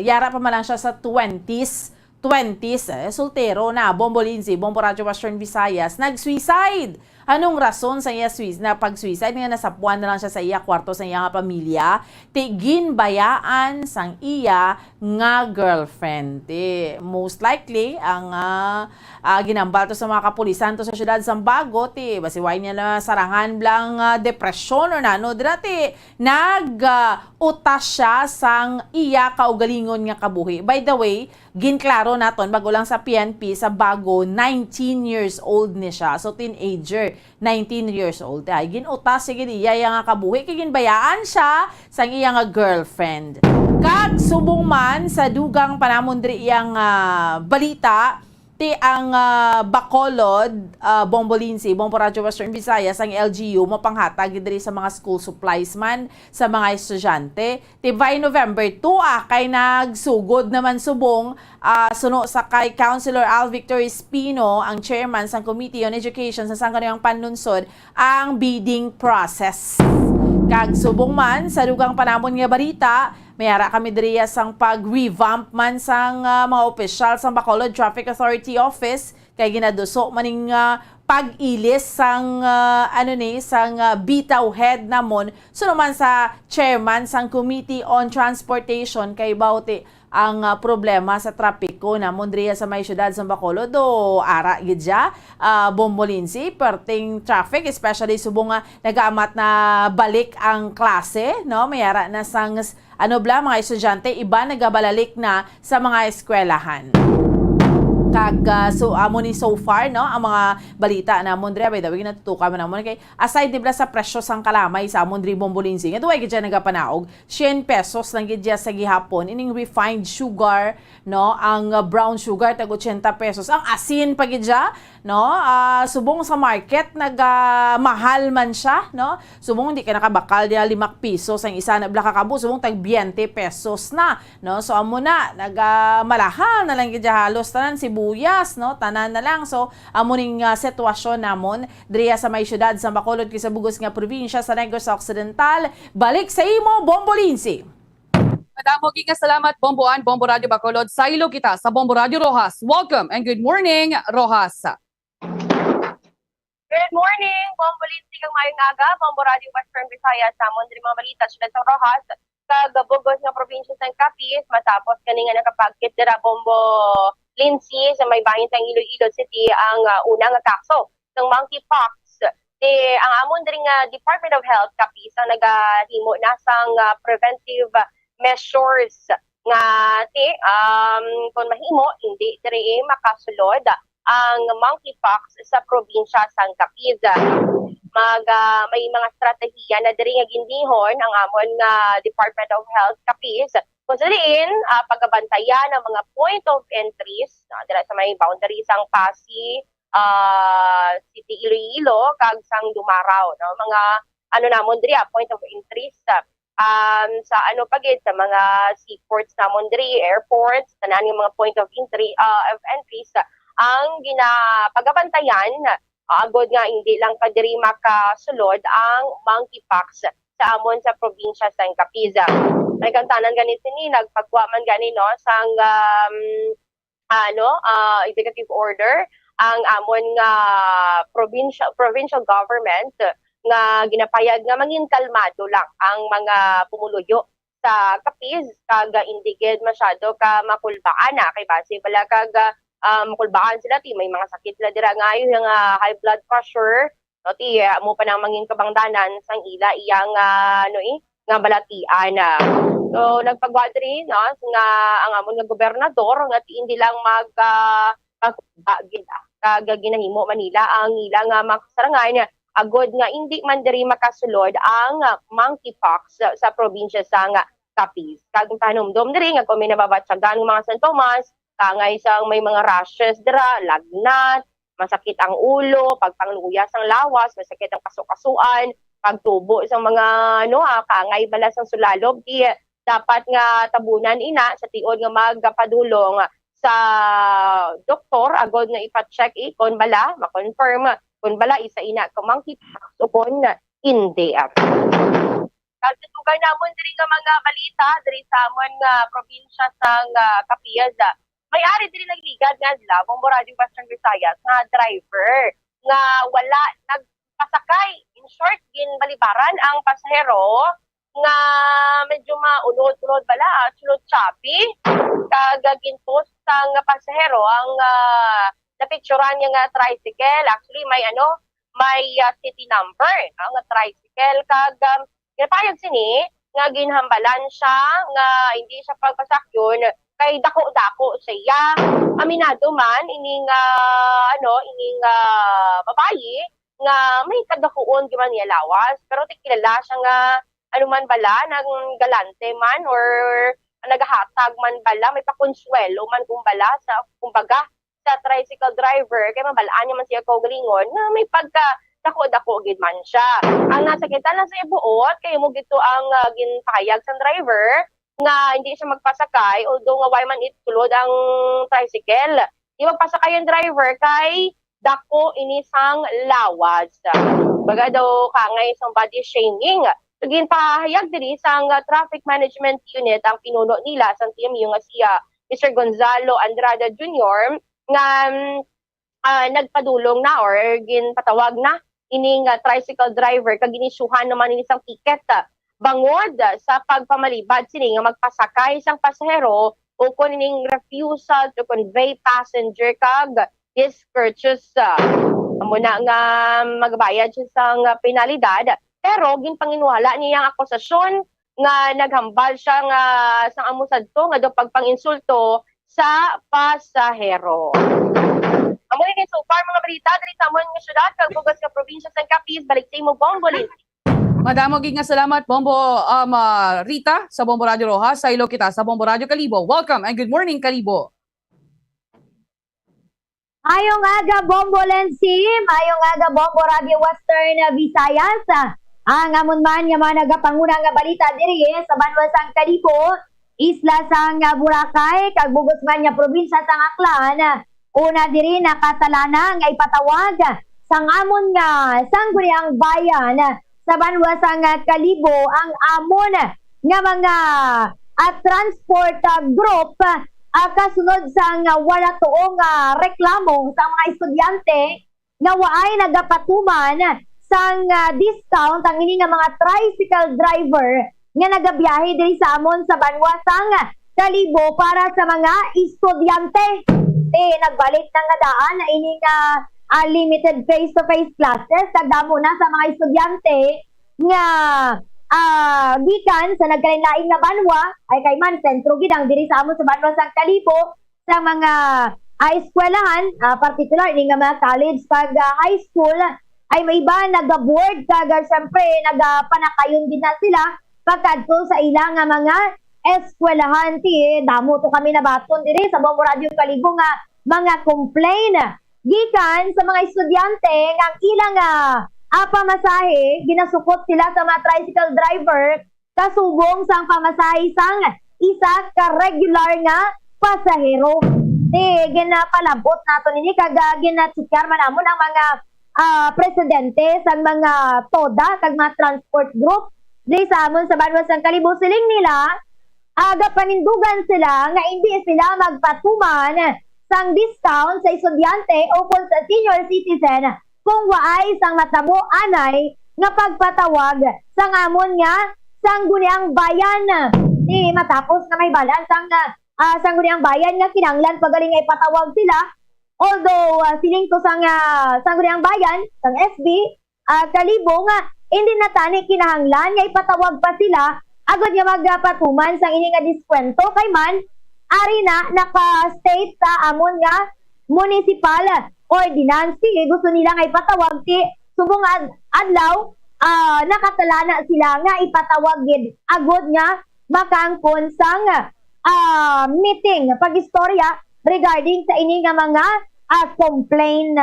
yara pa man lang siya sa twenties, twenties, eh, soltero na, Bombo Lindsay, Bombo Radyo Western Visayas, nag-suicide. Anong rason sa iya suis-, na pag-suicide nga nasapuan na lang siya sa iya kwarto sa iya nga pamilya? Ti ginbayaan sang iya nga girlfriend. Ti most likely ang, ah, ah, ginambal to sa mga kapulisan to sa siyudad sang Bago, ti basi wala niya na sarangan blang, ah, depresyon or nano dira, ti nag, ah, utas siya sang iya kaugalingon nga kabuhi. By the way, ginklaro naton bago lang sa P N P sa Bago, nineteen years old ni siya. So, teenager, nineteen years old. Ay, gin-utas siya gid iya, iya nga kabuhi, kay ginbayaan siya sang iya nga girlfriend. Kag subong man sa dugang pa namon diri iya nga balita, ti ang, ah, Bacolod, ah, Bombo Lindsay, Bombo Radyo Western Visayas, ang L G U, mapanghatag gid diri sa mga school supplies man sa mga estudyante. Ti by November two, ah, kay nagsugod naman subong, ah, suno sa kay Councilor Al Victor Espino, ang chairman sang Committee on Education sa Sangguniang Panlungsod, ang bidding process. Kag subong man sa dugang pa namon nga balita, may ara kami diriya sang pag-revamp man sang, ah, mga opisyal sang Bacolod Traffic Authority Office, kay ginaduso man ning, ah, pag-ilis sang, ah, ano ni, sang, ah, bitaw head namon, suno man sa chairman sang Committee on Transportation, kay bawti ang, ah, problema sa trapiko namon diriya sa may siyudad sa Bacolod, do ara gid siya, ah, Bombo Lindsay, perting traffic, especially subong nga nagaamat na balik ang klase, no? May ara na sang s-, ano bla, mga estudyante, iba nagabalalik na sa mga eskwelahan. Kag, ah, so, amo ni so far, no, ang mga balita namon diri. By the way, natutukan man namon kay aside ni bla sa presyo sang kalamay sa amon diri, Bombo Lindsay, nga duway gid siya nagapanaog, syen pesos lang gid siya sa gihapon. Ining refined sugar, no, ang, ah, brown sugar, tag ochenta pesos. Ang asin pa gid siya, no, ah, subong sa market, naga mahal man siya, no. Subong di ka nakabakal niya lima pisos ang isa na bla ka kabo, subong tag biyente pesos na, no. So, amo na, naga malahal na lang gid siya halos tanan, sibuyas, no, tanan na lang. So, amo ning, ah, sitwasyon namon diriya sa may siyudad sa Bacolod, kay sa bugos nga probinsya sa Negros Occidental. Balik sa imo, Bombo Lindsay. Madamo gid nga salamat, Bombo Ann, Bombo Radyo Bacolod. Saylo kita sa Bombo Radyo Roxas. Welcome and good morning, Roxas. Good morning, Bombo Lindsay, kag maayong aga, Bombo Radyo Western Visayas. Sa amon diri mga balita, siyudad sa Roxas, kag bugos nga probinsya sang Capiz, matapos kani nga nakapagkit dira, Bombo Lindsay, sa may bahin sang Iloilo City ang, ah, una nga kaso sang monkeypox. Di ang amon diri nga Department of Health, Capiz, ang nagahimo na sang, ah, preventive measures nga ti, um, kung mahimo, hindi diri makasulod ang monkeypox sa probinsya sang Capiz. Mag, ah, may mga estratehiya na diri nga gindihon ang amon nga Department of Health Capiz, kung sa diin, ah, pagabantayan ang mga point of entries, no, dira sa may boundary sang Passi, ah, City Iloilo, kag sang Dumarao, no, mga ano namon diri, ah, point of entries, ah, um, sa ano pa gid, sa mga seaports namon diri, airports, tanan nga mga point of entry, ah, of entries, ah, ang ginapagabantayan, ah, agod nga hindi lang ka diri makasulod ang monkeypox sa amon sa probinsya sang Capiz. May kantanan gani sini, nagpagwa man gani, no, sang, um, ano, ah, executive order ang amon nga provincial, provincial government nga ginapayag nga mangin kalmado lang ang mga pumuluyo sa Capiz, kag, ah, indi gid masyado ka makulbaan na kay basi bala kag, ah, ah, makulbaan sila ti may mga sakit sila dira nga, yung, ah, high blood pressure, no, ti, ah, amo pa nang mangin kabangdanan sang ila iyang, ah, ano, eh, nga balatian, ah. So, nagpagwa diri, no, nga ang amon nga gobernador nga ti indi lang mag, ah, magkuba gid, ah, kag ginahimo man nila ang ila nga makasarangan agod nga indi man diri makasulod ang, ah, monkeypox sa, sa probinsya sang Capiz. Kag pahanumdom diri nga kung may nababatyagan nga mga sintomas, kangay sang may mga rashes dira, lagnat, masakit ang ulo, pagpangluya sang lawas, masakit ang kasukasuan, pagtubo sang mga, ano, ah, kangay bala sang sulalob, di dapat nga tabunan ina sa tiod nga magpadulong sa doktor agod nga ipa-check, eh, kon bala ma-confirm kon bala isa ina ka monkeypox o kon indi. Kag sa dugang namon diri nga mga balita diri sa amon nga probinsya sang, ah, Capiz, may ari diri nagligad nga adlaw, Bombo Radyo Western Visayas, nga driver nga wala nag-, pasakay. In short, ginbalibaran ang pasahero nga medyo maunod-unod bala, sulod chubby, kag ginpost sang pasahero ang, ah, napicturan niya nga tricycle. Actually, may ano, may, ah, city number, ah, nga tricycle. Kag, um, ginapahayag sini nga ginhambalan siya nga hindi siya pagpasakyon kay dako-dako siya. Aminado man ining, ah, ano, ining, ah, babayi nga may kadakuon gyud man niya lawas, pero di kilala siya nga ano man bala, nang galante man or nagahatag man bala, may pakonsuwelo man kung bala sa, kumbaga, sa tricycle driver, kay mabalaan niya man siya kaugalingon nga may pagka dako-dako gid man siya. Ang nasakitan lang sa ibuot kay amo gid to ang, ah, ginpahayag sang driver nga hindi siya magpasakay, although nga wala man it sulod ang tricycle. Di magpasakay ang driver kay dako ini sang lawas. Baga daw kangay sang body shaming. So, ginpahayag diri sang, ah, Traffic Management Unit ang pinuno nila sang T M U nga siya Mister Gonzalo Andrada Junior nga, mm, ah, nagpadulong na or ginpatawag na ining, ah, tricycle driver kag ginisyuhan naman ini sang ticket, ah, bangod, ah, sa pagpamalibad sini nga magpasakay sang pasahero ukon ining refusal to convey passenger kag discourteous, ah, amo na nga magbayad siya sang penalidad, pero ginpanginwala niya ang akusasyon nga naghambal siya nga sang amo sadto nga daw pagpanginsulto sa pasahero. Amo ini so far mga balita diri sa amon nga syudad kag bug-os nga probinsya sang Capiz. Balik sa imo, Bombo Lindsay. Madamo gid nga salamat, Bombo, um, ah, Rita, sa Bombo Radio Rojas. Sa Iloilo kita sa Bombo Radio Kalibo. Welcome and good morning, Kalibo. Mayong aga, Bombo Lensi. Mayong aga, Bombo Radio Western Visayas. Ang amon man nga mga nagapanguna nga balita diri sa banwa sang Kalibo, isla sang Boracay, kag bug-os man nga probinsya sang Aklan. Una diri, nakatalana nga ipatawag sang amon nga Sangguniang Bayan sa banwa sang Kalibo ang amon nga mga, ah, transport, ah, group, ah, kasunod sang wala tuo nga reklamo sang mga estudyante nga waay nagapatuman sang, ah, discount ang ini nga mga tricycle driver nga nagabiyahe diri sa amon sa banwa sang Kalibo para sa mga estudyante. Ti, nagbalik na nga daan na ini nga, ah, limited face-to-face classes. Nagdamo na sa mga estudyante nga, ah, gikan sa nagkalain-lain nga banwa, ay kay man sentro gid ang diri sa amon sa banwa sang Kalibo, sa mga, ah, eskwelahan, ah, partikular ni nga mga college kag, ah, high school, ay may iba nagaboard kag, ah, syempre nagapanakayon gid na sila pagkadto sa ila nga mga eskwelahan. Ti, damo to kami nabaton diri sa Bombo Radio Kalibo nga mga complain gikan sa mga estudyante nga ang ilang, ah, ah, pamasahe ginasukot sila sa mga tricycle driver kasubong sang pamasahe sang isa ka regular nga pasahero. Ti, ginapalabot nato nini kag, ah, ginacheckar man namon ang mga, ah, presidente sang mga TODA kag mga transport group diri sa amon sa banwa sang Kalibo. Siling nila, ah, gapanindugan sila nga indi sila magpatuman sang discount sa estudyante o kon sa senior citizen kung waay sang matabo anay nga pagpatawag sang amon nga Sangguniang Bayan. Ti, matapos nga mahibalaan sang, ah, Sangguniang Bayan nga kinahanglan pa gali nga ipatawag sila, although, ah, siling to sang, ah, Sangguniang Bayan, sang S B, ah, Kalibo nga hindi na tani kinahanglan nga ipatawag pa sila agod nga magapatuman sang ini nga diskwento kay man ari na naka-state sa amon nga municipal ordinance. Ti, gusto nila nga ipatawag ti subong nga ad-, adlaw, ah, nakatalana sila nga ipatawag gid agod nga makaangkon sang, ah, meeting pag-istorya regarding sa ini nga mga, ah, complaint.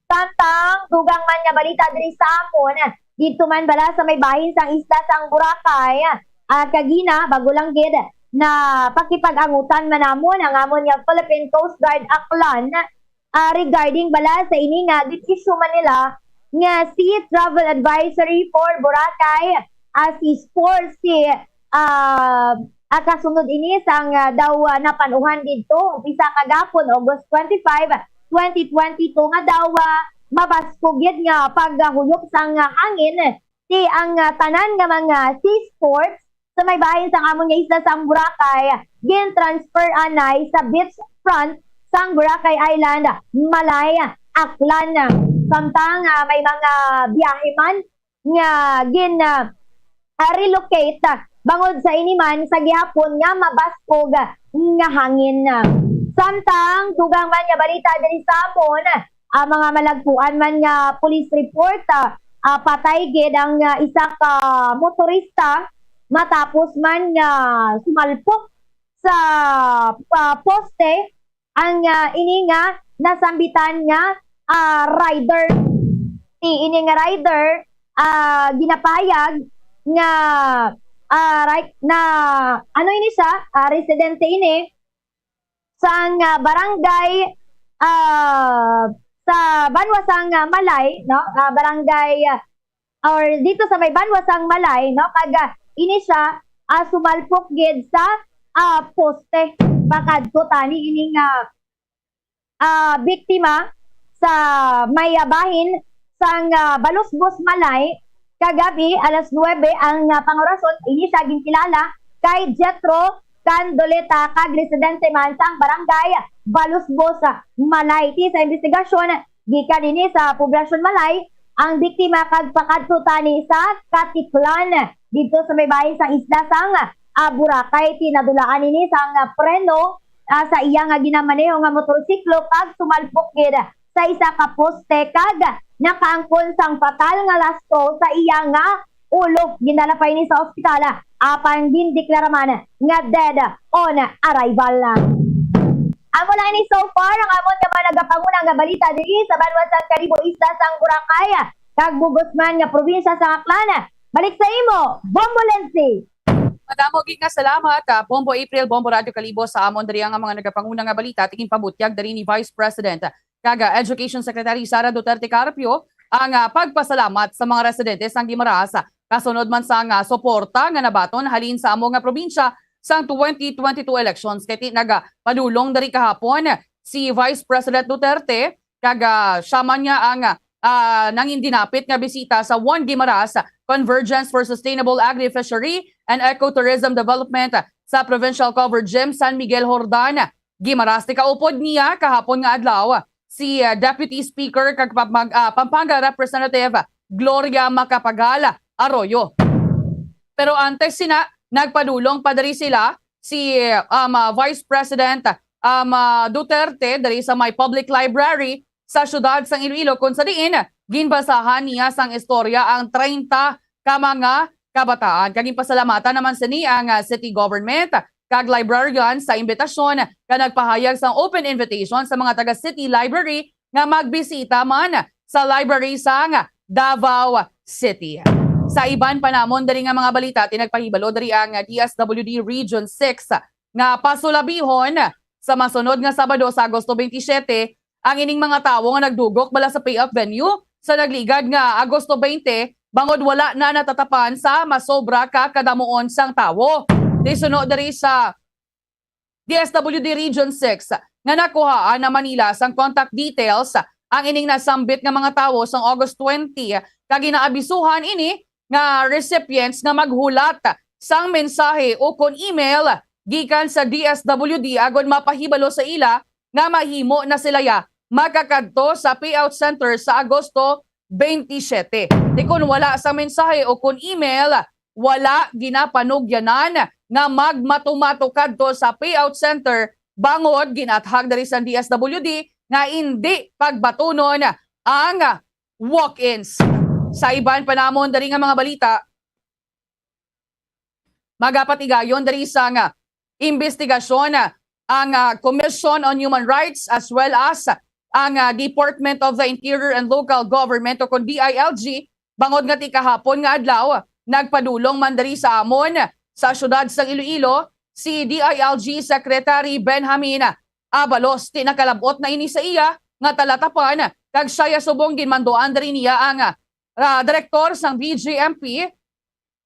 Samtang dugang man nga balita diri sa amon, didto man bala sa may bahin sang isla sang Boracay, ah, kagina, bago lang gid, napakipag-angutan man namon ang amon nga Philippine Coast Guard Aklan, ah, regarding bala sa ini nga gin-issue man nila nga Sea Travel Advisory for Boracay, ah, Sea Sports, ti, ah, ah, kasunod ini sang, ah, daw, ah, napan-uhan didto umpisa kagapon, August twenty-five, twenty twenty-two, nga daw, ah, mabaskog gid nga paghuyop sang hangin, ti ang, ah, tanan nga mga seaports sa may bahin sang amon nga isla sang Boracay gin-transfer anay sa beachfront sang Boracay Island, Malay, Aklan. Samtang, ah, may mga biyahe man nga gin, ah, ah, relocate, ah, bangod sa ini man sa gihapon nga mabaskog nga hangin. Samtang dugang man nga balita diri sa amon, ang mga malagpuan man nga police report, ah, ah, patay gid ang, ah, isa ka motorista matapos man nga sumalpok sa, ah, poste ang, ah, ini nga nasambitan nga, ah, rider. Ti ini nga rider, ah, ginapahayag nga, ah, right na, ano ini siya, ah, residente ini sang, ah, barangay, ah, sa banwa sang, ah, Malay, no? Ah, barangay, ah, or dito sa may banwa sang Malay, no? Kag, ah, ini siya, ah, sumalpok gid sa, ah, poste. Pakadto tani ini nga, ah, biktima sa may, ah, bahin sang, ah, Balusbos, Malay, kagabi alas nuwebe ang, ah, pangurason. Ini siya ginkilala kay Jethro Candoleta kag residente man sang barangay Balusbos, Malay. Ti sa investigasyon gikan ini sa Poblacion Malay ang biktima kag pakadto tani sa Caticlan didto sa may bahin sang isla sang, ah, Boracay. Ti nadulaan ini sang, ah, preno, ah, sa iya nga ginamaneho nga motorsiklo kag sumalpok gid sa isa ka poste kag nakaangkon sang fatal nga lastro sa iya nga ulo. Gindala pa ini sa ospital, apan gindeklara man nga dead on arrival. Amo lang ini so far ang amon nga mga nagapanguna nga balita diri sa banwa sang Kalibo, isla sang Boracay, kag bug-os man nga probinsya sang Aklan. Balik sa imo, Bombo Lenzi. Madamo gid nga salamat, ah, Bombo April, Bombo Radyo Kalibo, sa amon diri ang mga nagapanguna nga balita. Ti ginpabutyag diri ni Vice President kag, ah, Education Secretary Sara Duterte Carpio ang, ah, pagpasalamat sa mga residente sang Guimaras, ah, kasunod man sang, ah, suporta nga nabaton halin sa amo nga probinsya sang twenty twenty-two elections. Kay ti nagapadulong diri kahapon si Vice President Duterte, kag, ah, siya man niya ang, ah, nangin dinapit nga bisita sa One Guimaras Convergence for Sustainable Agri-Fishery and Ecotourism Development sa Provincial Covered Gym San Miguel Jordan, Guimaras. Ti kaupod niya kahapon nga adlaw si, ah, Deputy Speaker kag Pamag-, ah, Pampanga Representative Gloria Macapagal Arroyo. Pero antes sina, nagpadulong pa diri sila si, um, ah, Vice President, um, ah, Duterte diri sa may public library sa siyudad sang Iloilo, kung sa diin ginbasahan niya sang istorya ang treinta ka mga kabataan. Kag ginpasalamatan naman sini ang, ah, city government kag librarian sa imbitasyon nga nagpahayag sang open invitation sa mga taga City Library nga magbisita man sa library sang Davao City. Sa iban pa namon diri nga mga balita, ti nagpahibalo diri ang D S W D Region six nga pasulabihon sa masunod nga Sabado sa Agosto twenty-seven ang ining mga tawo nga nagdugok bala sa payout venue sa nagligad nga Agosto twenty, bangod wala na natatapan sa masobra ka kadamuon sang tawo. Ti suno diri sa D S W D Region six nga nakuhaan na man nila sang contact details ang ining nasambit nga mga tawo sang August twenty, kag ginaabisuhan ini nga recipients nga maghulat sang mensahe ukon email gikan sa D S W D agod mapahibalo sa ila nga mahimo na sila ya makakadto sa payout center sa Agosto twenty-seven. Ti kon wala sang mensahe ukon email, wala ginapanugyanan nga magmatumato kadto sa payout center, bangod ginathag diri sa D S W D nga indi pagbatunon ang walk-ins. Sa iban pa namon diri nga mga balita, magapatigayon diri sang, ah, imbestigasyon, ah, ang, ah, Commission on Human Rights as well as, ah, ang, ah, Department of the Interior and Local Government o kon D I L G, bangod nga ti kahapon nga adlaw nagpadulong man diri sa amon sa siyudad sang Iloilo si D I L G Secretary Benjamin Abalos. Ti nakalab-ot na ini sa iya nga talatapan, kag siya subong ginmanduan diri niya ang, ah, direktor sang B J M P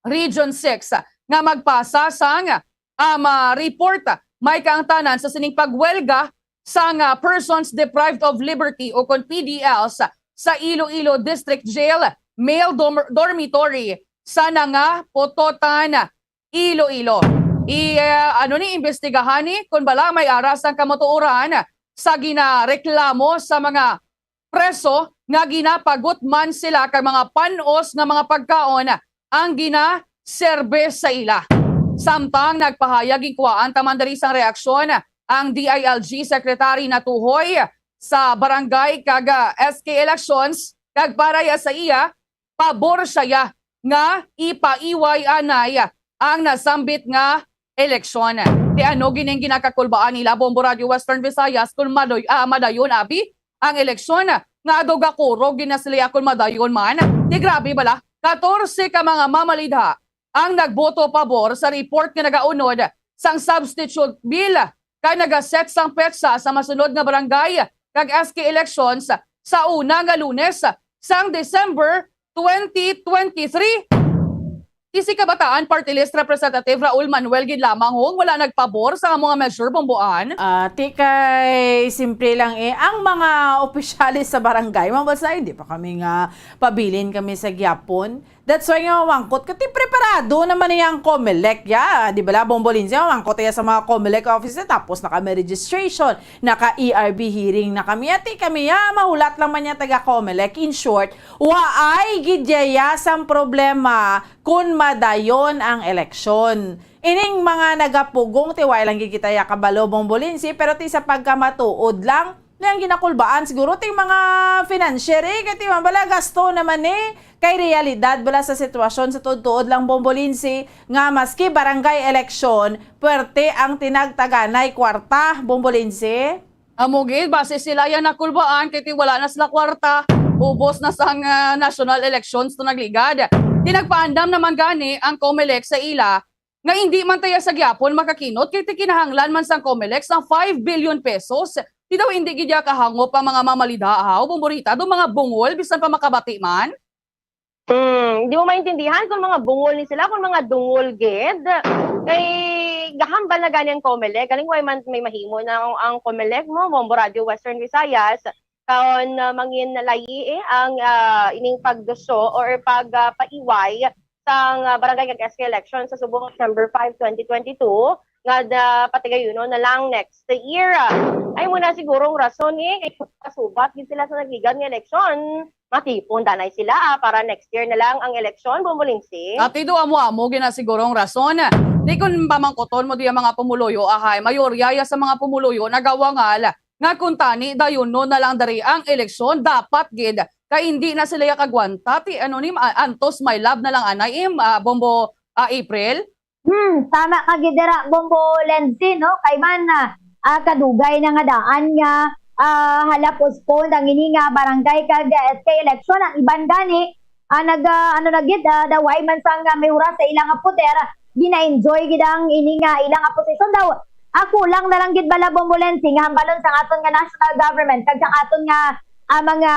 Region six nga magpasa sang, um, ah, report may kaangtanan sa sining pagwelga sang, ah, persons deprived of liberty o kon P D Ls sa Iloilo District Jail, male dorm-, dormitory sa Nangapototan, Iloilo. I, ah, ano ni, imbestigahan ni kung bala may ara sang kamatuoran sa ginareklamo sa mga preso nga ginapagot man sila kag mga pan-os nga mga pagkaon ang ginaserbe sa ila. Samtang nagpahayag, ginkuhaan ta man diri sang reaksyon ang D I L G Secretary Natuhoy sa barangay kag, ah, S K elections, kag para ya sa iya, pabor siya nga ipaiway anay ang nasambit nga eleksyon. Ti ano gining ginakakulbaan nila, Bombo Radyo Western Visayas, kung madoy-, ah, madayon abi ang eleksyon nga ado gakurog gid na sila kon madayon man? Ti grabe bala, katorse ka mga mamalidha ang nagboto pabor sa report nga nagaunod sang substitute bill kag nagaset sang petsa sa masunod nga barangay kag S K elections sa una nga Lunes sang December twenty twenty-three. Ti si Kabataan Party List Representative Raul Manuel gid lamang hong wala nagpabor sa amo nga measure, Bomboan. Ah, ti kay simple lang eh, ang mga opisyalis sa barangay, mga balsa, hindi pa kami nga pabilin kami sa gyapon. That's why nga mawangkot ka, ti preparado naman niya ang Comelec, ya. Di ba la, Bombo Lindsay, mawangkot ya sa mga Comelec offices, tapos naka may registration, naka E R B hearing na kami. Ati kami, ya, mahulat lang man niya taga Comelec. In short, waay gid ya sang problema kun madayon ang eleksyon. Ining mga nagapugong, ti waay lang gid kita ya kabalo, Bombo Lindsay, pero ti sa pagkamatuod lang, Nga ang ginakulbaan siguro ting mga financier, eh, kay ti man bala gasto naman, eh. Kay realidad bala sa sitwasyon sa tuod-tuod lang, Bombo Lindsay, nga maski barangay election, puwerte ang tinagtaganay kwarta, Bombo Lindsay. Amo gid, base sila yang nakulbaan, kay ti wala na sila kwarta, ubos na sang, ah, national elections to nagligad. Ti nagpaandam naman gani ang Comelec sa ila nga indi man ta ya sa gyapon makakinot, kay ti kinahanglan man sang Comelec sang five billion pesos. Ti daw indi gid ya kahangop ang mga mamalidha, haw, Bombo Rita, daw mga bungol, bisan pa makabati man. Hmm, di mo maintindihan kung mga bungol ni sila, kung mga dungol gid. Kay gahambal na gani ang Comelec. Galing way man may mahimo na ang, ang Comelec mo, Bombo Radio Western Visayas. Kaon, ah, mangin layi, eh, ang, ah, ining pagduso or pag, ah, paiway sang, ah, barangay kag S K election sa subong December five, twenty twenty-two, nga da-, patigayunon na lang next year. Ay mo na sigurong rason, eh, kay kasubat gid sila sa nagligad nga eleksyon. Matipon danay sila, ah, para next year na lang ang eleksyon, Bombo Lindsay. At ido amo-amo gina sigurong rason. Di kun pamangkuton mo di ang mga pumuluyo, ahay, mayorya ya sa mga pumuluyo nagawangal nga kuntani dayon no na lang diri ang eleksyon, dapat gid kay hindi na sila yakagwanta ti ano ni, ah, antos my love na lang anay im, ah, Bombo, ah, April. Hmm, tama ka gid dira, Bombo Lenzi, no? Kay man, ah, ah, kadugay na nga daan nga, ah, hala postpone ang ini nga barangay kag, ah, S K election. Ang iban gani, ah, nag, ah, ano na gid, ah, daway man sang, ah, may oras sa ilang nga poder, gina-enjoy gid ang ini nga ilang nga posisyon daw. Ako lang na lang gid bala, Bombo Lenzi, nga hambalon sang aton nga national government kag sang aton nga, ah, mga,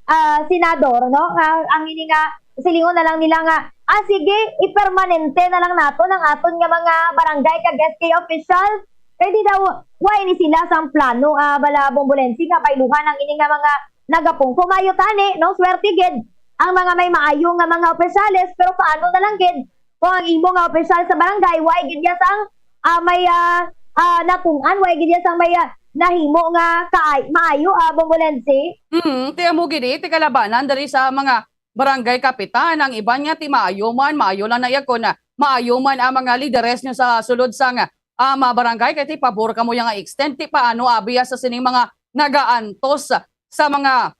ah, senador, no? Nga ang ini nga silingon na lang nila nga, "Ah, sige, ipermanente na lang naton ang aton nga mga barangay kag S K official." Kay di daw, wa ini sila sang plano, ah, bala, Bombo Lenzi, nga bayluhan ang ini nga mga nagapungko. Maayo tani, no? Swerte gid ang mga may maayo nga mga opisyales, pero paano na lang gid kung ang imo nga opisyal sa barangay, way gid ya sang, ah, may, ah, ah, natun-an, way gid ya sang may, ah, nahimo nga kaay-, maayo, ah, Bombo Lenzi? Mm, ti amo gid, eh, ti kalabanan diri sa mga barangay kapitan. Ang iban nga ti maayo man, maayo lang na iya kon, ah, maayo man ang mga lideres nyo sa sulod sang, ah, mga barangay, kay ti pabor kamo yang extend, ti paano abi ya sa sining mga nagaantos sa mga,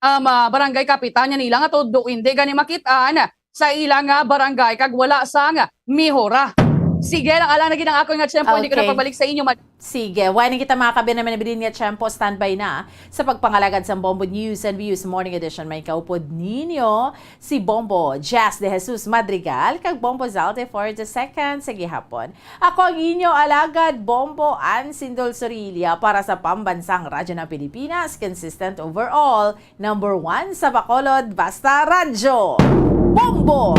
ah, mga barangay kapitan niya nila nga todo hindi gani makit-an sa ila nga barangay kag wala sang mihora. Sige lang, alang na gid ang akon nga tiyempo, hindi ko na Okay. pagbalik sa inyo, mad- Sige, wala na kita, mga kabyan, naman nabilin nga tiyempo, standby na sa pagpangalagad sa Bombo News and Views Morning Edition. May kaupod ninyo si Bombo Jazz de Jesus Madrigal kag Bombo Zalde for the second sa gihapon. Ako ang inyo alagad, Bombo Ansindol Sorilla, para sa Pambansang Radyo ng Pilipinas, consistent overall, number one sa Bacolod, basta radyo. Bombo!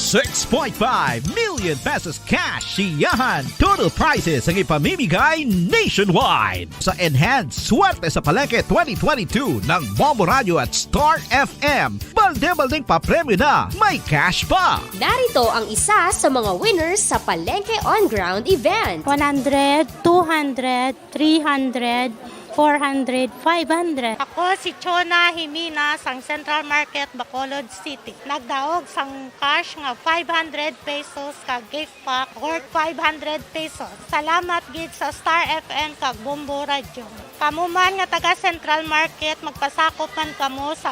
Six point five million pesos cash siyahan. Total prizes ang ipamimigay nationwide. Sa Enhanced Swerte sa Palengke twenty twenty-two ng Bombo Radio at Star F M, balde-baldeng papremyo na, may cash pa. Narito ang isa sa mga winners sa Palengke On Ground event. One hundred, two hundred, three hundred, four hundred, five hundred. Ako si Chona Jimena sang Central Market, Bacolod City. Nagdaog sang cash nga five hundred pesos kag gift pack worth five hundred pesos. Salamat gid sa Star F M kag Bombo Radio. Kamo man nga taga Central Market, magpasakop man kamo sa